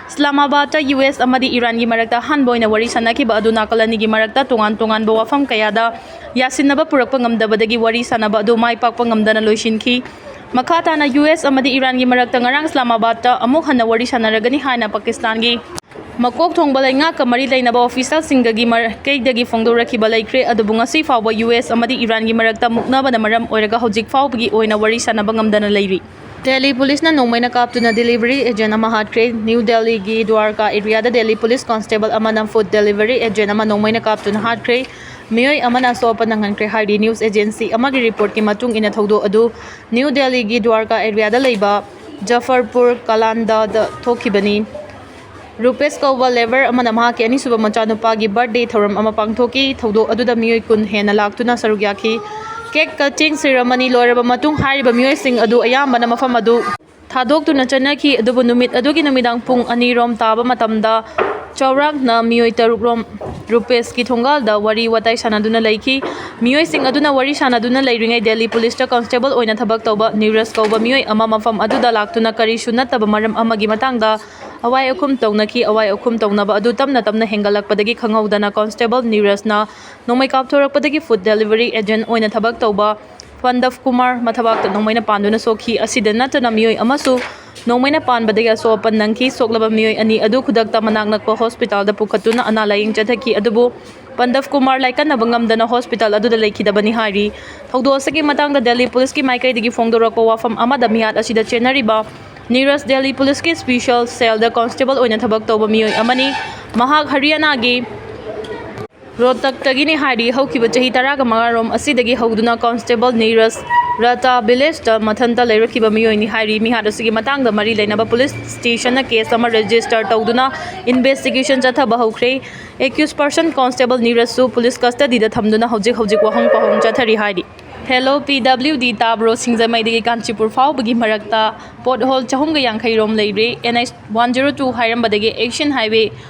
ꯏꯁꯂꯥꯃꯥꯕꯥꯗꯇ ꯌꯨ ꯑꯦꯁ ꯑꯃꯗꯤ ꯏꯔꯥꯟꯒꯤ ꯃꯔꯛꯇ ꯑꯍꯥꯟꯕ ꯑꯣꯏꯅ ꯋꯥꯔꯤ ꯁꯥꯅꯈꯤꯕ ꯑꯗꯨ ꯅꯥꯀꯜ ꯑꯅꯤꯒꯤ ꯃꯔꯛꯇ ꯇꯣꯉꯥꯟ ꯇꯣꯉꯥꯟꯕ ꯋꯥꯐꯝ ꯀꯌꯥꯗ ꯌꯥꯁꯤꯟꯅꯕ ꯄꯨꯔꯛꯄ ꯉꯝꯗꯕꯗꯒꯤ ꯋꯥꯔꯤ ꯁꯥꯅꯕ ꯑꯗꯨ ꯃꯥꯏ ꯄꯥꯛꯄ ꯉꯝꯗꯅ ꯂꯣꯏꯁꯤꯟꯈꯤ꯫ ꯃꯈꯥ ꯇꯥꯅ ꯌꯨ ꯑꯦꯁ ꯑꯃꯗꯤ ꯏꯔꯥꯟꯒꯤ ꯃꯔꯛꯇ ꯉꯔꯥꯡ ꯏꯁꯂꯥꯃꯥꯕꯥꯗꯇ ꯑꯃꯨꯛ ꯍꯟꯅ ꯋꯥꯔꯤ ꯁꯥꯅꯔꯒꯅꯤ ꯍꯥꯏꯅ ꯄꯥꯀꯤꯁꯇꯥꯟꯒꯤ ꯃꯀꯣꯛ ꯊꯣꯡꯕ ꯂꯩꯉꯥꯛꯀ ꯃꯔꯤ ꯂꯩꯅꯕ ꯑꯣꯐꯤꯁꯤꯌꯦꯜꯁꯤꯡꯒꯒꯤ ꯃꯥꯏꯀꯩꯗꯒꯤ ꯐꯣꯡꯗꯣꯔꯛꯈꯤꯕ ꯂꯩꯈ꯭ꯔꯦ꯫ ꯑꯗꯨꯕꯨ ꯉꯁꯤ ꯐꯥꯎꯕ ꯌꯨ ꯑꯦꯁ ꯑꯃꯗꯤ ꯏꯔꯥꯟꯒꯤ ꯃꯔꯛꯇ ꯃꯨꯛꯅꯕꯅ ꯃꯔꯝ ꯑꯣꯏꯔꯒ ꯍꯧꯖꯤꯛ ꯐꯥꯎꯕꯒꯤ ꯑꯣꯏꯅ ꯋꯥꯔꯤ ꯁꯥꯅꯕ ꯉꯝꯗꯅ ꯂꯩꯔꯤ꯫ ꯗꯦꯜꯂꯤ ꯄꯨꯂꯤꯁꯅ ꯅꯣꯡꯃꯩꯅ ꯀꯥꯞꯇꯨꯅ ꯗꯦꯂꯤꯚꯔꯤ ꯑꯦꯖꯦꯟ ꯑꯃ ꯍꯥꯠꯈ꯭ꯔꯦ꯫ ꯅ꯭ꯌꯨ ꯗꯦꯜꯂꯤꯒꯤ ꯗ꯭ꯋꯥꯔꯀꯥ ꯑꯦꯔꯤꯌꯥꯗ ꯗꯦꯜꯂꯤ ꯄꯨꯂꯤꯁ ꯀꯣꯟꯁꯇꯦꯕꯜ ꯑꯃꯅ ꯐꯨꯗ ꯗꯦꯂꯤꯚꯔꯤ ꯑꯦꯖꯦꯟ ꯑꯃ ꯅꯣꯡꯃꯩꯅ ꯀꯥꯞꯇꯨꯅ ꯍꯥꯠꯈ꯭ꯔꯦ꯫ ꯃꯤꯑꯣꯏ ꯑꯃꯅ ꯑꯁꯣꯛ ꯑꯄꯟ ꯅꯪꯍꯟꯈ꯭ꯔꯦ ꯍꯥꯏꯔꯤ꯫ ꯅ꯭ꯌꯨꯁ ꯑꯦꯖꯦꯟꯁꯤ ꯑꯃꯒꯤ ꯔꯤꯄꯣꯔꯠꯀꯤ ꯃꯇꯨꯡ ꯏꯟꯅ ꯊꯧꯗꯣꯛ ꯑꯗꯨ ꯅ꯭ꯌꯨ ꯗꯦꯜꯂꯤꯒꯤ ꯗ꯭ꯋꯥꯔꯀꯥ ꯑꯦꯔꯤꯌꯥꯗ ꯂꯩꯕ ꯖꯐꯔꯄꯨꯔ ꯀꯂꯥꯟꯗꯗ ꯊꯣꯛꯈꯤꯕꯅꯤ꯫ ꯔꯨꯄꯦꯁ ꯀꯧꯕ ꯂꯦꯕꯔ ꯑꯃꯅ ꯃꯍꯥꯛꯀꯤ ꯑꯅꯤꯁꯨꯕ ꯃꯆꯥꯅꯨꯄꯥꯒꯤ ꯕꯥꯔꯊꯗꯦ ꯊꯧꯔꯝ ꯑꯃ ꯄꯥꯡꯊꯣꯛꯈꯤ꯫ ꯊꯧꯗꯣꯛ ꯑꯗꯨꯗ ꯃꯤꯑꯣꯏ ꯀꯨꯟ ꯍꯦꯟꯅ ꯂꯥꯛꯇꯨꯅ ꯁꯔꯨꯛ ꯌꯥꯈꯤ꯫ ꯀꯦꯛ ꯀꯠꯇꯤꯡ ꯁꯦꯔꯦꯃꯅꯤ ꯂꯣꯏꯔꯕ ꯃꯇꯨꯡ ꯍꯥꯏꯔꯤꯕ ꯃꯤꯑꯣꯏꯁꯤꯡ ꯑꯗꯨ ꯑꯌꯥꯝꯕꯅ ꯃꯐꯝ ꯑꯗꯨ ꯊꯥꯗꯣꯛꯇꯨꯅ ꯆꯠꯅꯈꯤ꯫ ꯑꯗꯨꯕꯨ ꯅꯨꯃꯤꯠ ꯑꯗꯨꯒꯤ ꯅꯨꯃꯤꯗꯥꯡ ꯄꯨꯡ ꯑꯅꯤ ꯔꯣꯝ ꯇꯥꯕ ꯃꯇꯝꯗ ꯆꯥꯎꯔꯥꯛꯅ ꯃꯤꯑꯣꯏ ꯇꯔꯨꯛ ꯔꯣꯝ ꯔꯨꯄꯦꯁꯀꯤ ꯊꯣꯡꯒꯥꯜꯗ ꯋꯥꯔꯤ ꯋꯥꯇꯥꯏ ꯁꯥꯟꯅꯗꯨꯅ ꯂꯩꯈꯤ꯫ ꯃꯤꯑꯣꯏꯁꯤꯡ ꯑꯗꯨꯅ ꯋꯥꯔꯤ ꯁꯥꯟꯅꯗꯨꯅ ꯂꯩꯔꯤꯉꯩ ꯗꯦꯜꯂꯤ ꯄꯨꯂꯤꯁꯇ ꯀꯣꯟꯁꯇꯦꯕꯜ ꯑꯣꯏꯅ ꯊꯕꯛ ꯇꯧꯕ ꯅꯤꯔꯖ ꯀꯧꯕ ꯃꯤꯑꯣꯏ ꯑꯃ ꯃꯐꯝ ꯑꯗꯨꯗ ꯂꯥꯛꯇꯨꯅ ꯀꯔꯤꯁꯨ ꯅꯠꯇꯕ ꯃꯔꯝ ꯑꯃꯒꯤ ꯃꯇꯥꯡꯗ ꯑꯋꯥꯏ ꯑꯈꯨꯝ ꯇꯧꯅꯈꯤ꯫ ꯑꯋꯥꯏ ꯑꯈꯨꯝ ꯇꯧꯅꯕ ꯑꯗꯨ ꯇꯞꯅ ꯇꯞꯅ ꯍꯦꯟꯒꯠꯂꯛꯄꯗꯒꯤ ꯈꯪꯍꯧꯗꯅ ꯀꯣꯟꯁꯇꯦꯕꯜ ꯅꯤꯔꯖꯅ ꯅꯣꯡꯃꯩ ꯀꯥꯞꯊꯣꯔꯛꯄꯗꯒꯤ ꯐꯨꯗ ꯗꯦꯂꯤꯚꯔꯤ ꯑꯦꯖꯦꯟ ꯑꯣꯏꯅ ꯊꯕꯛ ꯇꯧꯕ ꯄꯟꯗꯕ ꯀꯨꯃꯥꯔ ꯃꯊꯕꯥꯛꯇ ꯅꯣꯡꯃꯩꯅ ꯄꯥꯟꯗꯨꯅ ꯁꯣꯛꯈꯤ꯫ ꯑꯁꯤꯗ ꯅꯠꯇꯅ ꯃꯤꯑꯣꯏ ꯑꯃꯁꯨ ꯅꯣꯡꯃꯩꯅ ꯄꯥꯟꯕꯗꯒꯤ ꯑꯁꯣꯛ ꯑꯄꯟ ꯅꯪꯈꯤ꯫ ꯁꯣꯛꯂꯕ ꯃꯤꯑꯣꯏ ꯑꯅꯤ ꯑꯗꯨ ꯈꯨꯗꯛꯇ ꯃꯅꯥꯛ ꯅꯛꯄ ꯍꯣꯁꯄꯤꯇꯥꯜꯗ ꯄꯨꯈꯠꯇꯨꯅ ꯑꯅꯥ ꯂꯥꯌꯦꯡ ꯆꯠꯊꯈꯤ꯫ ꯑꯗꯨꯕꯨ ꯄꯟꯗꯕ ꯀꯨꯃꯥꯔ ꯂꯥꯏꯀꯠꯅꯕ ꯉꯝꯗꯅ ꯍꯣꯁꯄꯤꯇꯥꯜ ꯑꯗꯨꯗ ꯂꯩꯈꯤꯗꯕꯅꯤ ꯍꯥꯏꯔꯤ꯫ ꯊꯧꯗꯣꯛ ꯑꯁꯤꯒꯤ ꯃꯇꯥꯡꯗ ꯗꯦꯜꯂꯤ ꯄꯨꯂꯤꯁꯀꯤ ꯃꯥꯏꯀꯩꯗꯒꯤ ꯐꯣꯡꯗꯣꯔꯛꯄ ꯋꯥꯐꯝ ꯑꯃꯗ ꯃꯤꯍꯥꯠ ꯑꯁꯤꯗ ꯆꯦꯟꯅꯔꯤꯕ ꯅꯤꯔꯖ ꯗꯦꯜꯂꯤ ꯄꯨꯂꯤꯁꯀꯤ ꯁ꯭ꯄꯤꯁꯦꯜ ꯁꯦꯜꯗ ꯀꯣꯟꯁꯇꯦꯕꯜ ꯑꯣꯏꯅ ꯊꯕꯛ ꯇꯧꯕ ꯃꯤꯑꯣꯏ ꯑꯃꯅꯤ꯫ ꯃꯍꯥꯛ ꯍꯔꯤꯌꯥꯅꯥꯒꯤ ꯔꯣꯍꯇꯛꯇꯒꯤꯅꯤ ꯍꯥꯏꯔꯤ꯫ ꯍꯧꯈꯤꯕ ꯆꯍꯤ ꯇꯔꯥꯒ ꯃꯉꯥ ꯔꯣꯝ ꯑꯁꯤꯗꯒꯤ ꯍꯧꯗꯨꯅ ꯀꯣꯟꯁꯇꯦꯕꯜ ꯅꯤꯔꯖ ꯔꯇꯥ ꯚꯤꯂꯦꯖꯇ ꯃꯊꯟꯇ ꯂꯩꯔꯛꯈꯤꯕ ꯃꯤꯑꯣꯏꯅꯤ ꯍꯥꯏꯔꯤ꯫ ꯃꯤꯍꯥꯠ ꯑꯁꯤꯒꯤ ꯃꯇꯥꯡꯗ ꯃꯔꯤ ꯂꯩꯅꯕ ꯄꯨꯂꯤꯁ ꯁ꯭ꯇꯦꯁꯟꯅ ꯀꯦꯁ ꯑꯃ ꯔꯦꯖꯤꯁꯇꯔ ꯇꯧꯗꯨꯅ ꯏꯟꯚꯦꯁꯇꯤꯒꯦꯁꯟ ꯆꯠꯊꯕ ꯍꯧꯈ꯭ꯔꯦ꯫ ꯑꯦꯀ꯭ꯌꯨꯁ ꯄꯔꯁꯟ ꯀꯣꯟꯁꯇꯦꯕꯜ ꯅꯤꯔꯖꯁꯨ ꯄꯨꯂꯤꯁ ꯀꯁꯇꯗꯤꯗ ꯊꯝꯗꯨꯅ ꯍꯧꯖꯤꯛ ꯍꯧꯖꯤꯛ ꯋꯥꯍꯪ ꯄꯥꯎꯍꯪ ꯆꯠꯊꯔꯤ ꯍꯥꯏꯔꯤ꯫ ꯍꯦꯂꯣ ꯄꯤ ꯗꯕ꯭ꯂꯤꯎ ꯗꯤ ꯇꯥꯕ꯭ꯔꯣ? ꯁꯤꯡꯖꯃꯩꯗꯒꯤ ꯀꯥꯟꯆꯤꯄꯨꯔ ꯐꯥꯎꯕꯒꯤ ꯃꯔꯛꯇ ꯄꯣꯠꯍꯣꯜ ꯆꯍꯨꯝꯒ ꯌꯥꯡꯈꯩ ꯔꯣꯝ ꯂꯩꯔꯦ꯫ N H one zero two ꯍꯥꯏꯔꯝꯕꯗꯒꯤ ꯑꯦꯛꯁꯟ ꯍꯥꯏꯋꯦ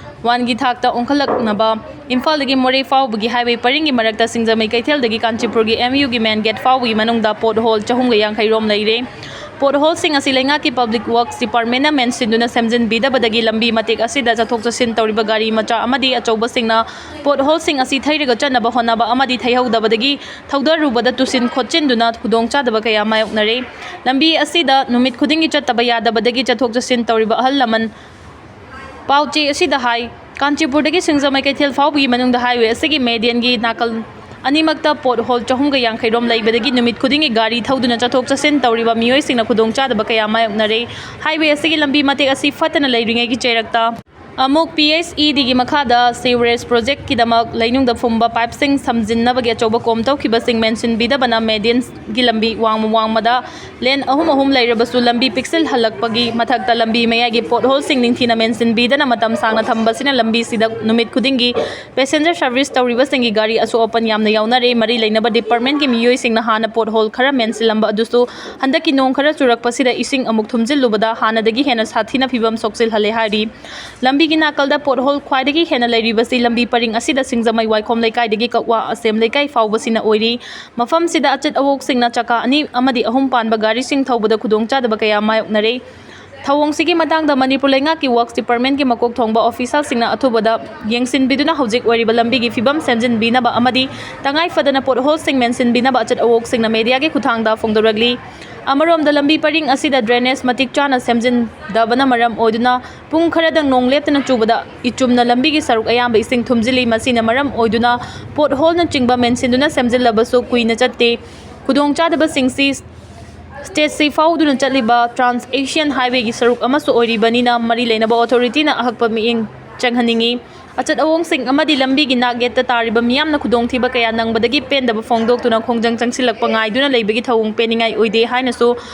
ꯋꯥꯟꯒꯤ ꯊꯥꯛꯇ ꯑꯣꯟꯈꯠꯂꯛꯅꯕ ꯏꯝꯐꯥꯜꯗꯒꯤ ꯃꯣꯔꯦ ꯐꯥꯎꯕꯒꯤ ꯍꯥꯏꯋꯦ ꯄꯔꯤꯡꯒꯤ ꯃꯔꯛꯇ ꯁꯤꯡꯖꯃꯩ ꯀꯩꯊꯦꯜꯗꯒꯤ ꯀꯥꯟꯆꯤꯄꯨꯔꯒꯤ ꯑꯦꯝ ꯌꯨꯒꯤ ꯃꯦꯟ ꯒꯦꯠ ꯐꯥꯎꯕꯒꯤ ꯃꯅꯨꯡꯗ ꯄꯣꯠ ꯍꯣꯜ ꯆꯍꯨꯝꯒ ꯌꯥꯡꯈꯩ ꯔꯣꯝ ꯂꯩꯔꯦ꯫ ꯄꯣꯠ ꯍꯣꯜꯁꯤꯡ ꯑꯁꯤ ꯂꯩꯉꯥꯛꯀꯤ ꯄꯕ꯭ꯂꯤꯛ ꯋꯔꯛꯁ ꯗꯤꯄꯥꯔꯠꯃꯦꯟꯅ ꯃꯦꯟꯁꯤꯟꯗꯨꯅ ꯁꯦꯝꯖꯤꯟꯕꯤꯗꯕꯗꯒꯤ ꯂꯝꯕꯤ ꯃꯇꯦꯛ ꯑꯁꯤꯗ ꯆꯠꯊꯣꯛ ꯆꯠꯁꯤꯟ ꯇꯧꯔꯤꯕ ꯒꯥꯔꯤ ꯃꯆꯥ ꯑꯃꯗꯤ ꯑꯆꯧꯕꯁꯤꯡꯅ ꯄꯣꯠ ꯍꯣꯜꯁꯤꯡ ꯑꯁꯤ ꯊꯩꯔꯒ ꯆꯠꯅꯕ ꯍꯣꯠꯅꯕ ꯑꯃꯗꯤ ꯊꯩꯍꯧꯗꯕꯗꯒꯤ ꯊꯧꯗꯔꯨꯕꯗ ꯇꯨꯁꯤꯟ ꯈꯣꯠꯆꯤꯟꯗꯨꯅ ꯈꯨꯗꯣꯡꯆꯥꯗꯕ ꯀꯌꯥ ꯃꯥꯌꯣꯛꯅꯔꯦ꯫ ꯂꯝꯕꯤ ꯑꯁꯤꯗ ꯅꯨꯃꯤꯠ ꯈꯨꯗꯤꯡꯒꯤ ꯆꯠꯇꯕ ꯌꯥꯗꯕꯗꯒꯤ ꯆꯠꯊꯣꯛ ꯆꯠꯁꯤꯟ ꯇꯧꯔꯤꯕ ꯑꯍꯜ ꯂꯃꯟ ꯄꯥꯎꯆꯦ ꯑꯁꯤꯗ ꯍꯥꯏ, ꯀꯥꯟꯆꯤꯄꯨꯔꯗꯒꯤ ꯁꯤꯡꯖꯃꯩ ꯀꯩꯊꯦꯜ ꯐꯥꯎꯕꯒꯤ ꯃꯅꯨꯡꯗ ꯍꯥꯏꯋꯦ ꯑꯁꯤꯒꯤ ꯃꯦꯗꯤꯌꯟꯒꯤ ꯅꯥꯀꯜ ꯑꯅꯤꯃꯛꯇ ꯄꯣꯠ ꯍꯣꯜ ꯆꯍꯨꯝꯒ ꯌꯥꯡꯈꯩ ꯔꯣꯝ ꯂꯩꯕꯗꯒꯤ ꯅꯨꯃꯤꯠ ꯈꯨꯗꯤꯡꯒꯤ ꯒꯥꯔꯤ ꯊꯧꯗꯨꯅ ꯆꯠꯊꯣꯛ ꯆꯠꯁꯤꯟ ꯇꯧꯔꯤꯕ ꯃꯤꯑꯣꯏꯁꯤꯡꯅ ꯈꯨꯗꯣꯡꯆꯥꯗꯕ ꯀꯌꯥ ꯃꯥꯌꯣꯛꯅꯔꯦ꯫ ꯍꯥꯏꯋꯦ ꯑꯁꯤꯒꯤ ꯂꯝꯕꯤ ꯃꯇꯦꯛ ꯑꯁꯤ ꯐꯠꯇꯅ ꯂꯩꯔꯤꯉꯩꯒꯤ ꯆꯩꯔꯛꯇ ꯑꯃꯨꯛ ꯄꯤ ꯑꯩꯆ ꯏ ꯗꯤꯒꯤ ꯃꯈꯥꯗ ꯁꯤꯋꯔꯦꯖ ꯄ꯭ꯔꯣꯖꯦꯛꯀꯤꯗꯃꯛ ꯂꯩꯅꯨꯡꯗ ꯐꯨꯝꯕ ꯄꯥꯏꯞꯁꯤꯡ ꯁꯝꯖꯤꯟꯅꯕꯒꯤ ꯑꯆꯧꯕ ꯀꯣꯝ ꯇꯧꯈꯤꯕꯁꯤꯡ ꯃꯦꯟꯁꯤꯟꯕꯤꯗꯕꯅ ꯃꯦꯗꯤꯌꯟꯒꯤ ꯂꯝꯕꯤ ꯋꯥꯡꯃ ꯋꯥꯡꯃꯗ ꯂꯦꯟ ꯑꯍꯨꯝ ꯑꯍꯨꯝ ꯂꯩꯔꯕꯁꯨ ꯂꯝꯕꯤ ꯄꯤꯛꯁꯤꯜꯍꯜꯂꯛꯄꯒꯤ ꯃꯊꯛꯇ ꯂꯝꯕꯤ ꯃꯌꯥꯏꯒꯤ ꯄꯣꯠ ꯍꯣꯜꯁꯤꯡ ꯅꯤꯡꯊꯤꯅ ꯃꯦꯟꯁꯤꯟꯕꯤꯗꯅ ꯃꯇꯝ ꯁꯥꯡꯅ ꯊꯝꯕꯁꯤꯅ ꯂꯝꯕꯤꯁꯤꯗ ꯅꯨꯃꯤꯠ ꯈꯨꯗꯤꯡꯒꯤ ꯄꯦꯁꯦꯟꯖꯔ ꯁꯔꯚꯤꯁ ꯇꯧꯔꯤꯕꯁꯤꯡꯒꯤ ꯒꯥꯔꯤ ꯑꯁꯣꯛ ꯑꯄꯟ ꯌꯥꯝꯅ ꯌꯥꯎꯅꯔꯦ꯫ ꯃꯔꯤ ꯂꯩꯅꯕ ꯗꯤꯄꯥꯔꯠꯃꯦꯟꯒꯤ ꯃꯤꯑꯣꯏꯁꯤꯡꯅ ꯍꯥꯟꯅ ꯄꯣꯠ ꯍꯣꯜ ꯈꯔ ꯃꯦꯟꯁꯤꯜꯂꯝꯕ ꯑꯗꯨꯁꯨ ꯍꯟꯗꯛꯀꯤ ꯅꯣꯡ ꯈꯔ ꯆꯨꯔꯛꯄꯁꯤꯗ ꯏꯁꯤꯡ ꯑꯃꯨꯛ ꯊꯨꯝꯖꯤꯜꯂꯨꯕꯗ ꯍꯥꯟꯅꯗꯒꯤ ꯍꯦꯟꯅ ꯁꯥꯊꯤꯅ ꯐꯤꯕꯝ ꯁꯣꯛꯆꯤꯜꯍꯜꯂꯦ ꯍꯥꯏꯔꯤ꯫ ꯂꯝꯕꯤꯒꯤ ꯅꯥꯀꯜꯗ ꯄꯣꯠ ꯍꯣꯜ ꯈ꯭ꯋꯥꯏꯗꯒꯤ ꯍꯦꯟꯅ ꯂꯩꯔꯤꯕꯁꯤ ꯂꯝꯕꯤ ꯄꯔꯤꯡ ꯑꯁꯤꯗ ꯁꯤꯡꯖꯃꯩ ꯋꯥꯏꯈꯣꯝ ꯂꯩꯀꯥꯏꯗꯒꯤ ꯀꯛꯋꯥ ꯑꯁꯦꯝ ꯂꯩꯀꯥꯏ ꯐꯥꯎꯕꯁꯤꯅ ꯑꯣꯏꯔꯤ꯫ ꯃꯐꯝꯁꯤꯗ ꯑꯆꯠ ꯑꯋꯣꯛꯁꯤꯡꯅ ꯆꯀꯥ ꯑꯅꯤ ꯑꯃꯗꯤ ꯑꯍꯨꯝ ꯄꯥꯟꯕ ꯒꯥꯔꯤꯁꯤꯡ ꯊꯧꯕꯗ ꯈꯨꯗꯣꯡꯆꯥꯗꯕ ꯀꯌꯥ ꯃꯥꯌꯣꯛꯅꯔꯦ꯫ ꯊꯧꯑꯣꯡꯁꯤꯒꯤ ꯃꯇꯥꯡꯗ ꯃꯅꯤꯄꯨꯔ ꯂꯩꯉꯥꯛꯀꯤ ꯋꯔꯛꯁ ꯗꯤꯄꯥꯔꯠꯃꯦꯟꯒꯤ ꯃꯀꯣꯛ ꯊꯣꯡꯕ ꯑꯣꯐꯤꯁꯥꯔꯁꯤꯡꯅ ꯑꯊꯨꯕꯗ ꯌꯦꯡꯁꯤꯟꯕꯤꯗꯨꯅ ꯍꯧꯖꯤꯛ ꯑꯣꯏꯔꯤꯕ ꯂꯝꯕꯤꯒꯤ ꯐꯤꯕꯝ ꯁꯦꯝꯖꯤꯟꯕꯤꯅꯕ ꯑꯃꯗꯤ ꯇꯉꯥꯏ ꯐꯗꯅ ꯄꯣꯠ ꯍꯣꯜꯁꯤꯡ ꯃꯦꯟꯁꯤꯟꯕꯤꯅꯕ ꯑꯆꯠ ꯑꯋꯣꯛꯁꯤꯡꯅ ꯃꯦꯗꯤꯌꯥꯒꯤ ꯈꯨꯠꯊꯥꯡꯗ ꯐꯣꯡꯗꯣꯔꯛꯂꯤ꯫ ꯑꯃꯔꯣꯝꯗ ꯂꯝꯕꯤ ꯄꯔꯤꯡ ꯑꯁꯤꯗ ꯗ꯭ꯔꯦꯅꯦꯖ ꯃꯇꯤꯛ ꯆꯥꯅ ꯁꯦꯝꯖꯤꯟꯗꯕꯅ ꯃꯔꯝ ꯑꯣꯏꯗꯨꯅ ꯄꯨꯡ ꯈꯔꯗꯪ ꯅꯣꯡ ꯂꯦꯞꯇꯅ ꯆꯨꯕꯗ ꯏꯆꯨꯝꯅ ꯂꯝꯕꯤꯒꯤ ꯁꯔꯨꯛ ꯑꯌꯥꯝꯕ ꯏꯁꯤꯡ ꯊꯨꯝꯖꯤꯜꯂꯤ꯫ ꯃꯁꯤꯅ ꯃꯔꯝ ꯑꯣꯏꯗꯨꯅ ꯄꯣꯠ ꯍꯣꯜꯅꯆꯤꯡꯕ ꯃꯦꯟꯁꯤꯟꯗꯨꯅ ꯁꯦꯝꯖꯤꯜꯂꯕꯁꯨ ꯀꯨꯏꯅ ꯆꯠꯇꯦ꯫ ꯈꯨꯗꯣꯡꯆꯥꯗꯕꯁꯤꯡꯁꯤ ꯁ꯭ꯇꯦꯠꯁꯤ ꯐꯥꯎꯗꯨꯅ ꯆꯠꯂꯤꯕ ꯇ꯭ꯔꯥꯟꯁ ꯑꯦꯁꯤꯌꯥꯟ ꯍꯥꯏꯋꯦꯒꯤ ꯁꯔꯨꯛ ꯑꯃꯁꯨ ꯑꯣꯏꯔꯤꯕꯅꯤꯅ ꯃꯔꯤ ꯂꯩꯅꯕ ꯑꯣꯊꯣꯔꯤꯇꯤꯅ ꯑꯍꯛꯄ ꯃꯤꯠꯌꯦꯡ ꯆꯪꯍꯟꯅꯤꯡꯏ꯫ ꯑꯆꯠ ꯑꯋꯣꯡꯁꯤꯡ ꯑꯃꯗꯤ ꯂꯝꯕꯤꯒꯤ ꯅꯥꯛ ꯌꯦꯠꯇ ꯇꯥꯔꯤꯕ ꯃꯤꯌꯥꯝꯅ ꯈꯨꯗꯣꯡꯊꯤꯕ ꯀꯌꯥ ꯅꯪꯕꯗꯒꯤ ꯄꯦꯟꯗꯕ ꯐꯣꯡꯗꯣꯛꯇꯨꯅ ꯈꯣꯡꯖꯪ ꯆꯪꯁꯤꯜꯂꯛꯄ ꯉꯥꯏꯗꯨꯅ ꯂꯩꯕꯒꯤ ꯊꯧꯑꯣꯡ ꯄꯦꯟꯅꯤꯡꯉꯥꯏ ꯑꯣꯏꯗꯦ ꯍꯥꯏꯅꯁꯨ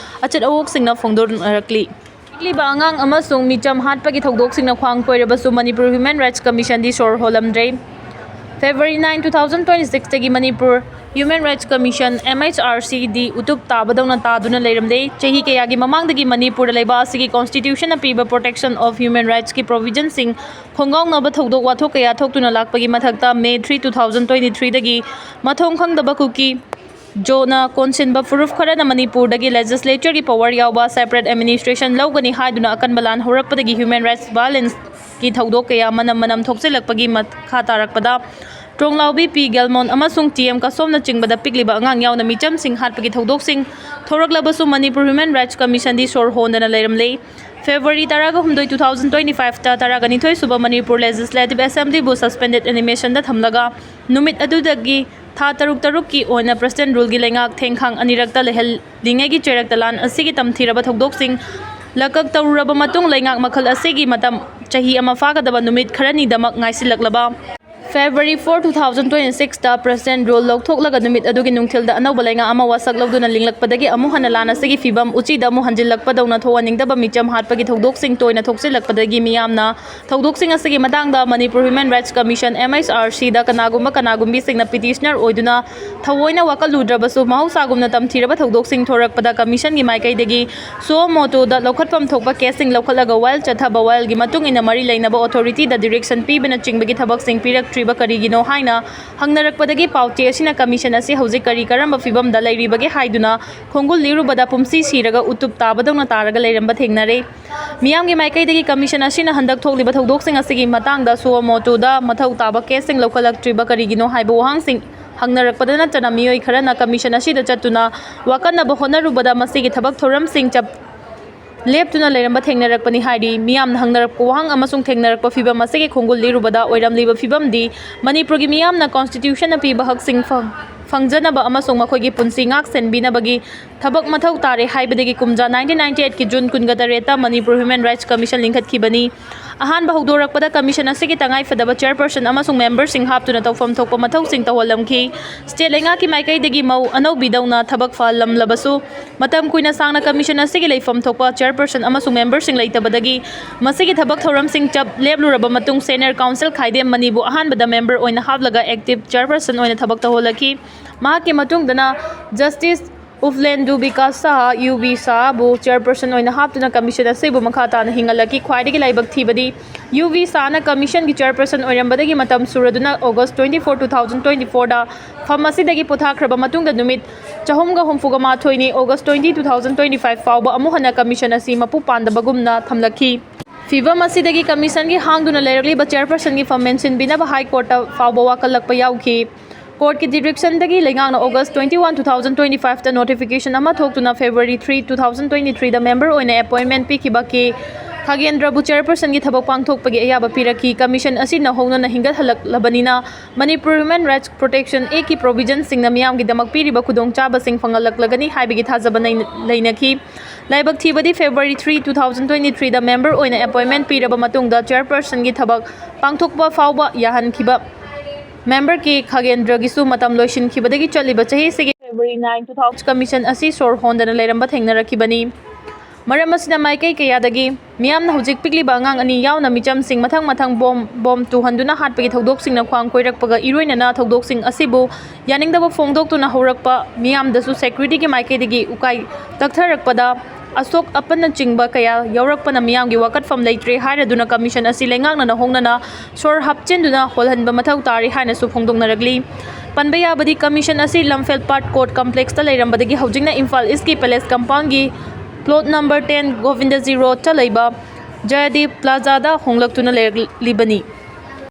ꯑꯆꯠ ꯑꯋꯣꯡꯁꯤꯡꯅ ꯐꯣꯡꯗꯣꯛꯅꯔꯛꯂꯤ꯫ ꯄꯤꯛꯂꯤꯕ ꯑꯉꯥꯡ ꯑꯃꯁꯨꯡ ꯃꯤꯆꯝ ꯍꯥꯠꯄꯒꯤ ꯊꯧꯗꯣꯛꯁꯤꯡꯅ ꯈ꯭ꯋꯥꯡ ꯀꯣꯏꯔꯕꯁꯨ ꯃꯅꯤꯄꯨꯔ ꯍ꯭ꯌꯨꯃꯦꯟ ꯔꯥꯏꯠꯁ ꯀꯃꯤꯁꯟꯗꯤ ꯁꯣꯔ ꯍꯣꯜꯂꯝꯗ꯭ꯔꯦ꯫ February nine, two thousand twenty ꯁꯤꯛꯁꯇꯒꯤ Manipur Human Rights Commission, M H R C ꯗꯤ ꯎꯇꯨꯞ ꯇꯥꯕꯗꯧꯅ ꯇꯥꯗꯨꯅ ꯂꯩꯔꯝꯂꯦ꯫ ꯆꯍꯤ ꯀꯌꯥꯒꯤ ꯃꯃꯥꯡꯗꯒꯤ ꯃꯅꯤꯄꯨꯔꯗ ꯂꯩꯕ ꯑꯁꯤꯒꯤ Constitution ꯅ ꯄꯤꯕ Protection of Human Rights ꯀꯤ provision ꯁꯤꯡ ꯈꯣꯡꯒꯥꯎꯅꯕ ꯊꯧꯗꯣꯛ ꯋꯥꯊꯣꯛ ꯀꯌꯥ ꯊꯣꯛꯇꯨꯅ ꯂꯥꯛꯄꯒꯤ ꯃꯊꯛꯇ, May three, two thousand twenty three ꯗꯒꯤ ꯃꯊꯣꯡ ꯈꯪꯗꯕ ꯀꯨꯀꯤ ꯖꯣꯅ ꯀꯣꯟꯁꯤꯟꯕ ꯐꯨꯔꯨꯞ ꯈꯔꯅ ꯃꯅꯤꯄꯨꯔꯗꯒꯤ Legislature ꯒꯤ power ꯌꯥꯎꯕ separate administration ꯂꯧꯒꯅꯤ ꯍꯥꯏꯗꯨꯅ ꯑꯀꯟꯕ ꯂꯥꯟ ꯍꯧꯔꯛꯄꯗꯒꯤ human rights violence ꯀꯤ ꯊꯧꯗꯣꯛ ꯀꯌꯥ ꯃꯅꯝ ꯃꯅꯝ ꯊꯣꯛꯆꯤꯜꯂꯛꯄꯒꯤ ꯃꯈꯥ ꯇꯥꯔꯛꯄꯗ, ꯇ꯭ꯔꯣꯡꯂꯥꯎꯕꯤ ꯄꯤ ꯒꯦꯜꯃꯣꯟ ꯑꯃꯁꯨꯡ ꯇꯤ ꯑꯦꯝ ꯀꯁꯣꯝꯅ ꯆꯤꯡꯕꯗ ꯄꯤꯛꯂꯤꯕ ꯑꯉꯥꯡ ꯌꯥꯎꯅ ꯃꯤꯆꯝꯁꯤꯡ ꯍꯥꯠꯄꯒꯤ ꯊꯧꯗꯣꯛꯁꯤꯡ ꯊꯣꯔꯛꯂꯕꯁꯨ, ꯃꯅꯤꯄꯨꯔ Human Rights Commission ꯗꯤ ꯁꯣꯔ ꯍꯣꯟꯗꯅ ꯂꯩꯔꯝꯂꯦ꯫ February ꯇꯔꯥꯒ ꯍꯨꯝꯗꯣꯏ, two thousand twenty five ꯇ ꯇꯔꯥꯒ ꯅꯤꯊꯣꯏ ꯁꯨꯕ ꯃꯅꯤꯄꯨꯔ Legislative Assembly ꯕꯨ suspended animation ꯗ ꯊꯝꯂꯒ, ꯅꯨꯃꯤꯠ ꯑꯗꯨꯗꯒꯤ ꯊꯥ ꯇꯔꯨꯛ ꯇꯔꯨꯛꯀꯤ ꯑꯣꯏꯅ President Rule ꯒꯤ ꯂꯩꯉꯥꯛ ꯊꯦꯡꯈꯥꯡ ꯑꯅꯤꯔꯛꯇ ꯂꯩꯍꯜꯂꯤꯉꯩꯒꯤ ꯆꯩꯔꯛꯇ ꯂꯥꯟ ꯑꯁꯤꯒꯤ ꯇꯝꯊꯤꯔꯕ ꯊꯧꯗꯣꯛꯁꯤꯡ ꯂꯀꯛ ꯇꯧꯔꯨꯔꯕ ꯃꯇꯨꯡ, ꯂꯩꯉꯥꯛ ꯃꯈꯜ ꯑꯁꯤꯒꯤ ꯃꯇꯝ ꯆꯍꯤ ꯑꯃ ꯐꯥꯒꯗꯕ ꯅꯨꯃꯤꯠ ꯈꯔꯅꯤꯗꯃꯛ ꯉꯥꯏꯁꯤꯜꯂꯛꯂꯕ February four, two thousand twenty six ꯇ President Rule ꯂꯧꯊꯣꯛꯂꯒ ꯅꯨꯃꯤꯠ ꯑꯗꯨꯒꯤ ꯅꯨꯡꯊꯤꯜꯗ ꯑꯅꯧꯕ ꯂꯩꯉꯥꯛ ꯑꯃ ꯋꯥꯁꯛ ꯂꯧꯗꯨꯅ ꯂꯤꯡꯂꯛꯄꯗꯒꯤ, ꯑꯃꯨꯛ ꯍꯟꯅ ꯂꯥꯟ ꯑꯁꯤꯒꯤ ꯐꯤꯕꯝ ꯎꯆꯤꯗ ꯑꯃꯨꯛ ꯍꯟꯖꯤꯜꯂꯛꯄꯗꯧꯅ ꯊꯣꯛꯍꯟꯅꯤꯡꯗꯕ ꯃꯤꯆꯝ ꯍꯥꯠꯄꯒꯤ ꯊꯧꯗꯣꯛꯁꯤꯡ ꯇꯣꯏꯅ ꯊꯣꯛꯆꯤꯜꯂꯛꯄꯗꯒꯤ, ꯃꯤꯌꯥꯝꯅ ꯊꯧꯗꯣꯛꯁꯤꯡ ꯑꯁꯤꯒꯤ ꯃꯇꯥꯡꯗ Manipur Human Rights Commission, M H R C ꯗ ꯀꯅꯥꯒꯨꯝꯕ ꯀꯅꯥꯒꯨꯝꯕꯤꯁꯤꯡꯅ petitioner ꯑꯣꯏꯗꯨꯅ ꯊꯑꯣꯏꯅ ꯋꯥꯀꯠꯂꯨꯗ꯭ꯔꯕꯁꯨ, ꯃꯍꯧꯁꯥꯒꯨꯝꯅ ꯇꯝꯊꯤꯔꯕ ꯊꯧꯗꯣꯛꯁꯤꯡ ꯊꯣꯔꯛꯄꯗ Commission ꯒꯤ ꯃꯥꯏꯀꯩꯗꯒꯤ suo motu ꯗ ꯂꯧꯈꯠꯐꯝ ꯊꯣꯛꯄ case ꯁꯤꯡ ꯂꯧꯈꯠꯂꯒ ꯋꯥꯌꯦꯜ ꯆꯠꯊꯕ, ꯋꯥꯌꯦꯜꯒꯤ ꯃꯇꯨꯡ ꯏꯟꯅ ꯃꯔꯤ ꯂꯩꯅꯕ authority ꯗ direction ꯄꯤꯕꯅꯆꯤꯡꯕꯒꯤ ꯊꯕꯛꯁꯤꯡ ꯄꯤꯔꯛꯇ꯭ꯔꯤꯕ ꯀꯔꯤꯒꯤꯅꯣ ꯍꯥꯏꯅ ꯍꯪꯅꯔꯛꯄꯗꯒꯤ, ꯄꯥꯎꯆꯦ ꯑꯁꯤꯅ Commission ꯑꯁꯤ ꯍꯧꯖꯤꯛ ꯀꯔꯤ ꯀꯔꯝꯕ ꯐꯤꯕꯝꯗ ꯂꯩꯔꯤꯕꯒꯦ ꯍꯥꯏꯗꯨꯅ ꯈꯣꯡꯒꯨꯜ ꯂꯤꯔꯨꯕꯗ ꯄꯨꯝꯁꯤ ꯁꯤꯔꯒ ꯎꯇꯨꯞ ꯇꯥꯕꯗꯧꯅ ꯇꯥꯔꯒ ꯂꯩꯔꯝꯕ ꯊꯦꯡꯅꯔꯦ꯫ ꯃꯤꯌꯥꯝꯒꯤ ꯃꯥꯏꯀꯩꯗꯒꯤ Commission ꯑꯁꯤꯅ ꯍꯟꯗꯛ ꯊꯣꯛꯂꯤꯕ ꯊꯧꯗꯣꯛꯁꯤꯡ ꯑꯁꯤꯒꯤ ꯃꯇꯥꯡꯗ suo motu ꯗ ꯃꯊꯧ ꯇꯥꯕ case ꯁꯤꯡ ꯂꯧꯈꯠꯂꯛꯇ꯭ꯔꯤꯕ ꯀꯔꯤꯒꯤꯅꯣ ꯍꯥꯏꯕ ꯋꯥꯍꯪꯁꯤꯡ ꯍꯪꯅꯔꯛꯄꯗ ꯅꯠꯇꯅ, ꯃꯤꯑꯣꯏ ꯈꯔꯅ Commission ꯑꯁꯤꯗ ꯆꯠꯇꯨꯅ ꯋꯥꯀꯠꯅꯕ ꯍꯣꯠꯅꯔꯨꯕꯗ ꯃꯁꯤꯒꯤ ꯊꯕꯛ ꯊꯧꯔꯝꯁꯤꯡ ꯆꯞ ꯂꯦꯞꯇꯨꯅ ꯂꯩꯔꯝꯕ ꯊꯦꯡꯅꯔꯛꯄꯅꯤ ꯍꯥꯏꯔꯤ꯫ ꯃꯤꯌꯥꯝꯅ ꯍꯪꯅꯔꯛꯄ ꯋꯥꯍꯪ ꯑꯃꯁꯨꯡ ꯊꯦꯡꯅꯔꯛꯄ ꯐꯤꯕꯝ ꯑꯁꯤꯒꯤ ꯈꯣꯡꯒꯨꯜ ꯂꯤꯔꯨꯕꯗ, ꯑꯣꯏꯔꯝꯂꯤꯕ ꯐꯤꯕꯝꯗꯤ ꯃꯅꯤꯄꯨꯔꯒꯤ ꯃꯤꯌꯥꯝꯅ Constitution ꯅ ꯄꯤꯕ ꯍꯛꯁꯤꯡ ꯐꯪ-, ꯐꯪꯖꯅꯕ ꯑꯃꯁꯨꯡ ꯃꯈꯣꯏꯒꯤ ꯄꯨꯟꯁꯤ ꯉꯥꯛ ꯁꯦꯟꯕꯤꯅꯕꯒꯤ ꯊꯕꯛ ꯃꯊꯧ ꯇꯥꯔꯦ ꯍꯥꯏꯕꯗꯒꯤ ꯀꯨꯝꯖꯥ nineteen ninety eight ꯀꯤ June ꯀꯨꯟꯒ ꯇꯔꯦꯠꯇ ꯃꯅꯤꯄꯨꯔ Human Rights Commission ꯂꯤꯡꯈꯠꯈꯤꯕꯅꯤ꯫ ꯑꯍꯥꯟꯕ ꯍꯧꯗꯣꯔꯛꯄꯗ commission ꯑꯁꯤꯒꯤ ꯇꯉꯥꯏꯐꯗꯕ chairperson ꯑꯃꯁꯨꯡ memberꯁꯤꯡ ꯍꯥꯞꯇꯨꯅ ꯇꯧꯐꯝ ꯊꯣꯛꯄ ꯃꯊꯧꯁꯤꯡ ꯇꯧꯍꯜꯂꯝꯈꯤ꯫ State ꯂꯩꯉꯥꯛꯀꯤ ꯃꯥꯏꯀꯩꯗꯒꯤ ꯃꯧ ꯑꯅꯧꯕꯤꯗꯧꯅ ꯊꯕꯛ ꯐꯍꯜꯂꯝꯂꯕꯁꯨ, ꯃꯇꯝ ꯀꯨꯏꯅ ꯁꯥꯡꯅ commission ꯑꯁꯤꯒꯤ ꯂꯩꯐꯝ ꯊꯣꯛꯄ chairperson ꯑꯃꯁꯨꯡ memberꯁꯤꯡ ꯂꯩꯇꯕꯗꯒꯤ ꯃꯁꯤꯒꯤ ꯊꯕꯛ ꯊꯧꯔꯝꯁꯤꯡ ꯆꯞ ꯂꯦꯞꯂꯨꯔꯕ ꯃꯇꯨꯡ, senior counsel ꯈꯥꯏꯗꯦꯝ ꯃꯅꯤꯕꯨ ꯑꯍꯥꯟꯕꯗ member ꯑꯣꯏꯅ ꯍꯥꯞꯂꯒ active chairperson ꯑꯣꯏꯅ ꯊꯕꯛ ꯇꯧꯍꯜꯂꯛꯈꯤ꯫ ꯃꯍꯥꯛꯀꯤ ꯃꯇꯨꯡꯗꯅ Justice ꯎꯐꯂꯦꯟꯗꯨ ꯕꯤꯀꯥꯁ ꯁꯍꯥ, ꯌꯨ ꯕꯤ ꯁꯍꯥꯕꯨ chairperson ꯑꯣꯏꯅ ꯍꯥꯞꯇꯨꯅ commission ꯑꯁꯤꯕꯨ ꯃꯈꯥ ꯇꯥꯅ ꯍꯤꯡꯍꯜꯂꯛꯈꯤ꯫ ꯈ꯭ꯋꯥꯏꯗꯒꯤ ꯂꯥꯏꯕꯛ ꯊꯤꯕꯗꯤ, ꯌꯨ ꯕꯤ ꯁꯍꯥꯅ commissionꯒꯤ chairperson ꯑꯣꯏꯔꯝꯕꯗꯒꯤ ꯃꯇꯝ ꯁꯨꯔꯗꯨꯅ August twenty four, two thousand twenty fourꯗ ꯐꯝ ꯑꯁꯤꯗꯒꯤ ꯄꯣꯊꯥꯈ꯭ꯔꯕ ꯃꯇꯨꯡꯗ ꯅꯨꯃꯤꯠ ꯆꯍꯨꯝꯒ ꯍꯨꯝꯐꯨꯒ ꯃꯥꯊꯣꯏꯅꯤ, August twenty, two thousand twenty five ꯐꯥꯎꯕ ꯑꯃꯨꯛ ꯍꯟꯅ commission ꯑꯁꯤ ꯃꯄꯨ ꯄꯥꯟꯗꯕꯒꯨꯝꯅ ꯊꯝꯂꯛꯈꯤ꯫ ꯐꯤꯚꯝ ꯑꯁꯤꯗꯒꯤ commissionꯒꯤ ꯍꯥꯡꯗꯨꯅ ꯂꯩꯔꯛꯂꯤꯕ chairpersonꯒꯤ ꯐꯝ ꯃꯦꯟꯁꯤꯟꯕꯤꯅꯕ High Courtꯇ ꯐꯥꯎꯕ ꯋꯥꯀꯠꯂꯛꯄ ꯌꯥꯎꯈꯤ꯫ Courtꯀꯤ directionꯗꯒꯤ ꯂꯩꯉꯥꯛꯅ August twenty one, two thousand twenty fiveꯇ notification ꯑꯃ ꯊꯣꯛꯇꯨꯅ February three, two thousand twenty threeꯗ member ꯑꯣꯏꯅ appointment ꯄꯤꯈꯤꯕ ꯀꯦ ꯈꯥꯒꯦꯟꯗ꯭ꯔꯕꯨ chairpersonꯒꯤ ꯊꯕꯛ ꯄꯥꯡꯊꯣꯛꯄꯒꯤ ꯑꯌꯥꯕ ꯄꯤꯔꯛꯈꯤ꯫ Commission ꯑꯁꯤ ꯅꯧꯍꯧꯅꯅ ꯍꯤꯡꯒꯠꯍꯜꯂꯛꯂꯕꯅꯤꯅ Manipur Human Rights Protection Actꯀꯤ provisionꯁꯤꯡꯅ ꯃꯤꯌꯥꯝꯒꯤꯗꯃꯛ ꯄꯤꯔꯤꯕ ꯈꯨꯗꯣꯡꯆꯥꯕꯁꯤꯡ ꯐꯪꯍꯜꯂꯛꯂꯒꯅꯤ ꯍꯥꯏꯕꯒꯤ ꯊꯥꯖꯕ ꯂꯩ-, ꯂꯩꯅꯈꯤ꯫ ꯂꯥꯏꯕꯛ ꯊꯤꯕꯗꯤ February three, two thousand twenty threeꯗ member ꯑꯣꯏꯅ appointment ꯄꯤꯔꯕ ꯃꯇꯨꯡꯗ chairpersonꯒꯤ ꯊꯕꯛ ꯄꯥꯡꯊꯣꯛꯄ ꯐꯥꯎꯕ ꯌꯥꯍꯟꯈꯤꯕ member ꯀꯦ ꯈꯥꯒꯦꯟꯗ꯭ꯔꯒꯤꯁꯨ ꯃꯇꯝ ꯂꯣꯏꯁꯤꯟꯈꯤꯕꯗꯒꯤ ꯆꯠꯂꯤꯕ ꯆꯍꯤꯁꯤꯒꯤ February nine, two thousand commission ꯑꯁꯤ ꯁꯣꯔ ꯍꯣꯟꯗꯅ ꯂꯩꯔꯝꯕ ꯊꯦꯡꯅꯔꯛꯈꯤꯕꯅꯤ꯫ ꯃꯔꯝ ꯑꯁꯤꯅ ꯃꯥꯏꯀꯩ ꯀꯌꯥꯗꯒꯤ ꯃꯤꯌꯥꯝꯅ ꯍꯧꯖꯤꯛ ꯄꯤꯛꯂꯤꯕ ꯑꯉꯥꯡ ꯑꯅꯤ ꯌꯥꯎꯅ ꯃꯤꯆꯝꯁꯤꯡ ꯃꯊꯪ ꯃꯊꯪ bomb, bomb ꯇꯨꯍꯟꯗꯨꯅ ꯍꯥꯠꯄꯒꯤ ꯊꯧꯗꯣꯛꯁꯤꯡꯅ ꯈ꯭ꯋꯥꯡ ꯀꯣꯏꯔꯛꯄꯒ ꯏꯔꯣꯏꯅꯅ ꯊꯧꯗꯣꯛꯁꯤꯡ ꯑꯁꯤꯕꯨ ꯌꯥꯅꯤꯡꯗꯕ ꯐꯣꯡꯗꯣꯛꯇꯨꯅ ꯍꯧꯔꯛꯄ ꯃꯤꯌꯥꯝꯗꯁꯨ securityꯒꯤ ꯃꯥꯏꯀꯩꯗꯒꯤ ꯎꯀꯥꯏ ꯇꯛꯊꯔꯛꯄꯗ ꯑꯁꯣꯛ ꯑꯄꯟꯅꯆꯤꯡꯕ ꯀꯌꯥ ꯌꯥꯎꯔꯛꯄꯅ ꯃꯤꯌꯥꯝꯒꯤ ꯋꯥꯀꯠꯐꯝ ꯂꯩꯇ꯭ꯔꯦ ꯍꯥꯏꯔꯗꯨꯅ commission ꯑꯁꯤ ꯂꯩꯉꯥꯛꯅ ꯅꯧꯍꯧꯅꯅ ꯁꯣꯔ ꯍꯥꯞꯆꯤꯟꯗꯨꯅ ꯍꯣꯜꯍꯟꯕ ꯃꯊꯧ ꯇꯥꯔꯤ ꯍꯥꯏꯅꯁꯨ ꯐꯣꯡꯗꯣꯛꯅꯔꯛꯂꯤ꯫ ꯄꯟꯕ ꯌꯥꯕꯗꯤ commission ꯑꯁꯤ ꯂꯝꯐꯦꯜ ꯄꯥꯠ court complexꯇ ꯂꯩꯔꯝꯕꯗꯒꯤ ꯍꯧꯖꯤꯛꯅ Imphal Eastꯀꯤ Palace compoundꯒꯤ plot number ten Govindajee Roadꯇ ꯂꯩꯕ Jayadeep Plazaꯗ ꯍꯣꯡꯂꯛꯇꯨꯅ ꯂꯩꯔꯛꯂꯤꯕꯅꯤ꯫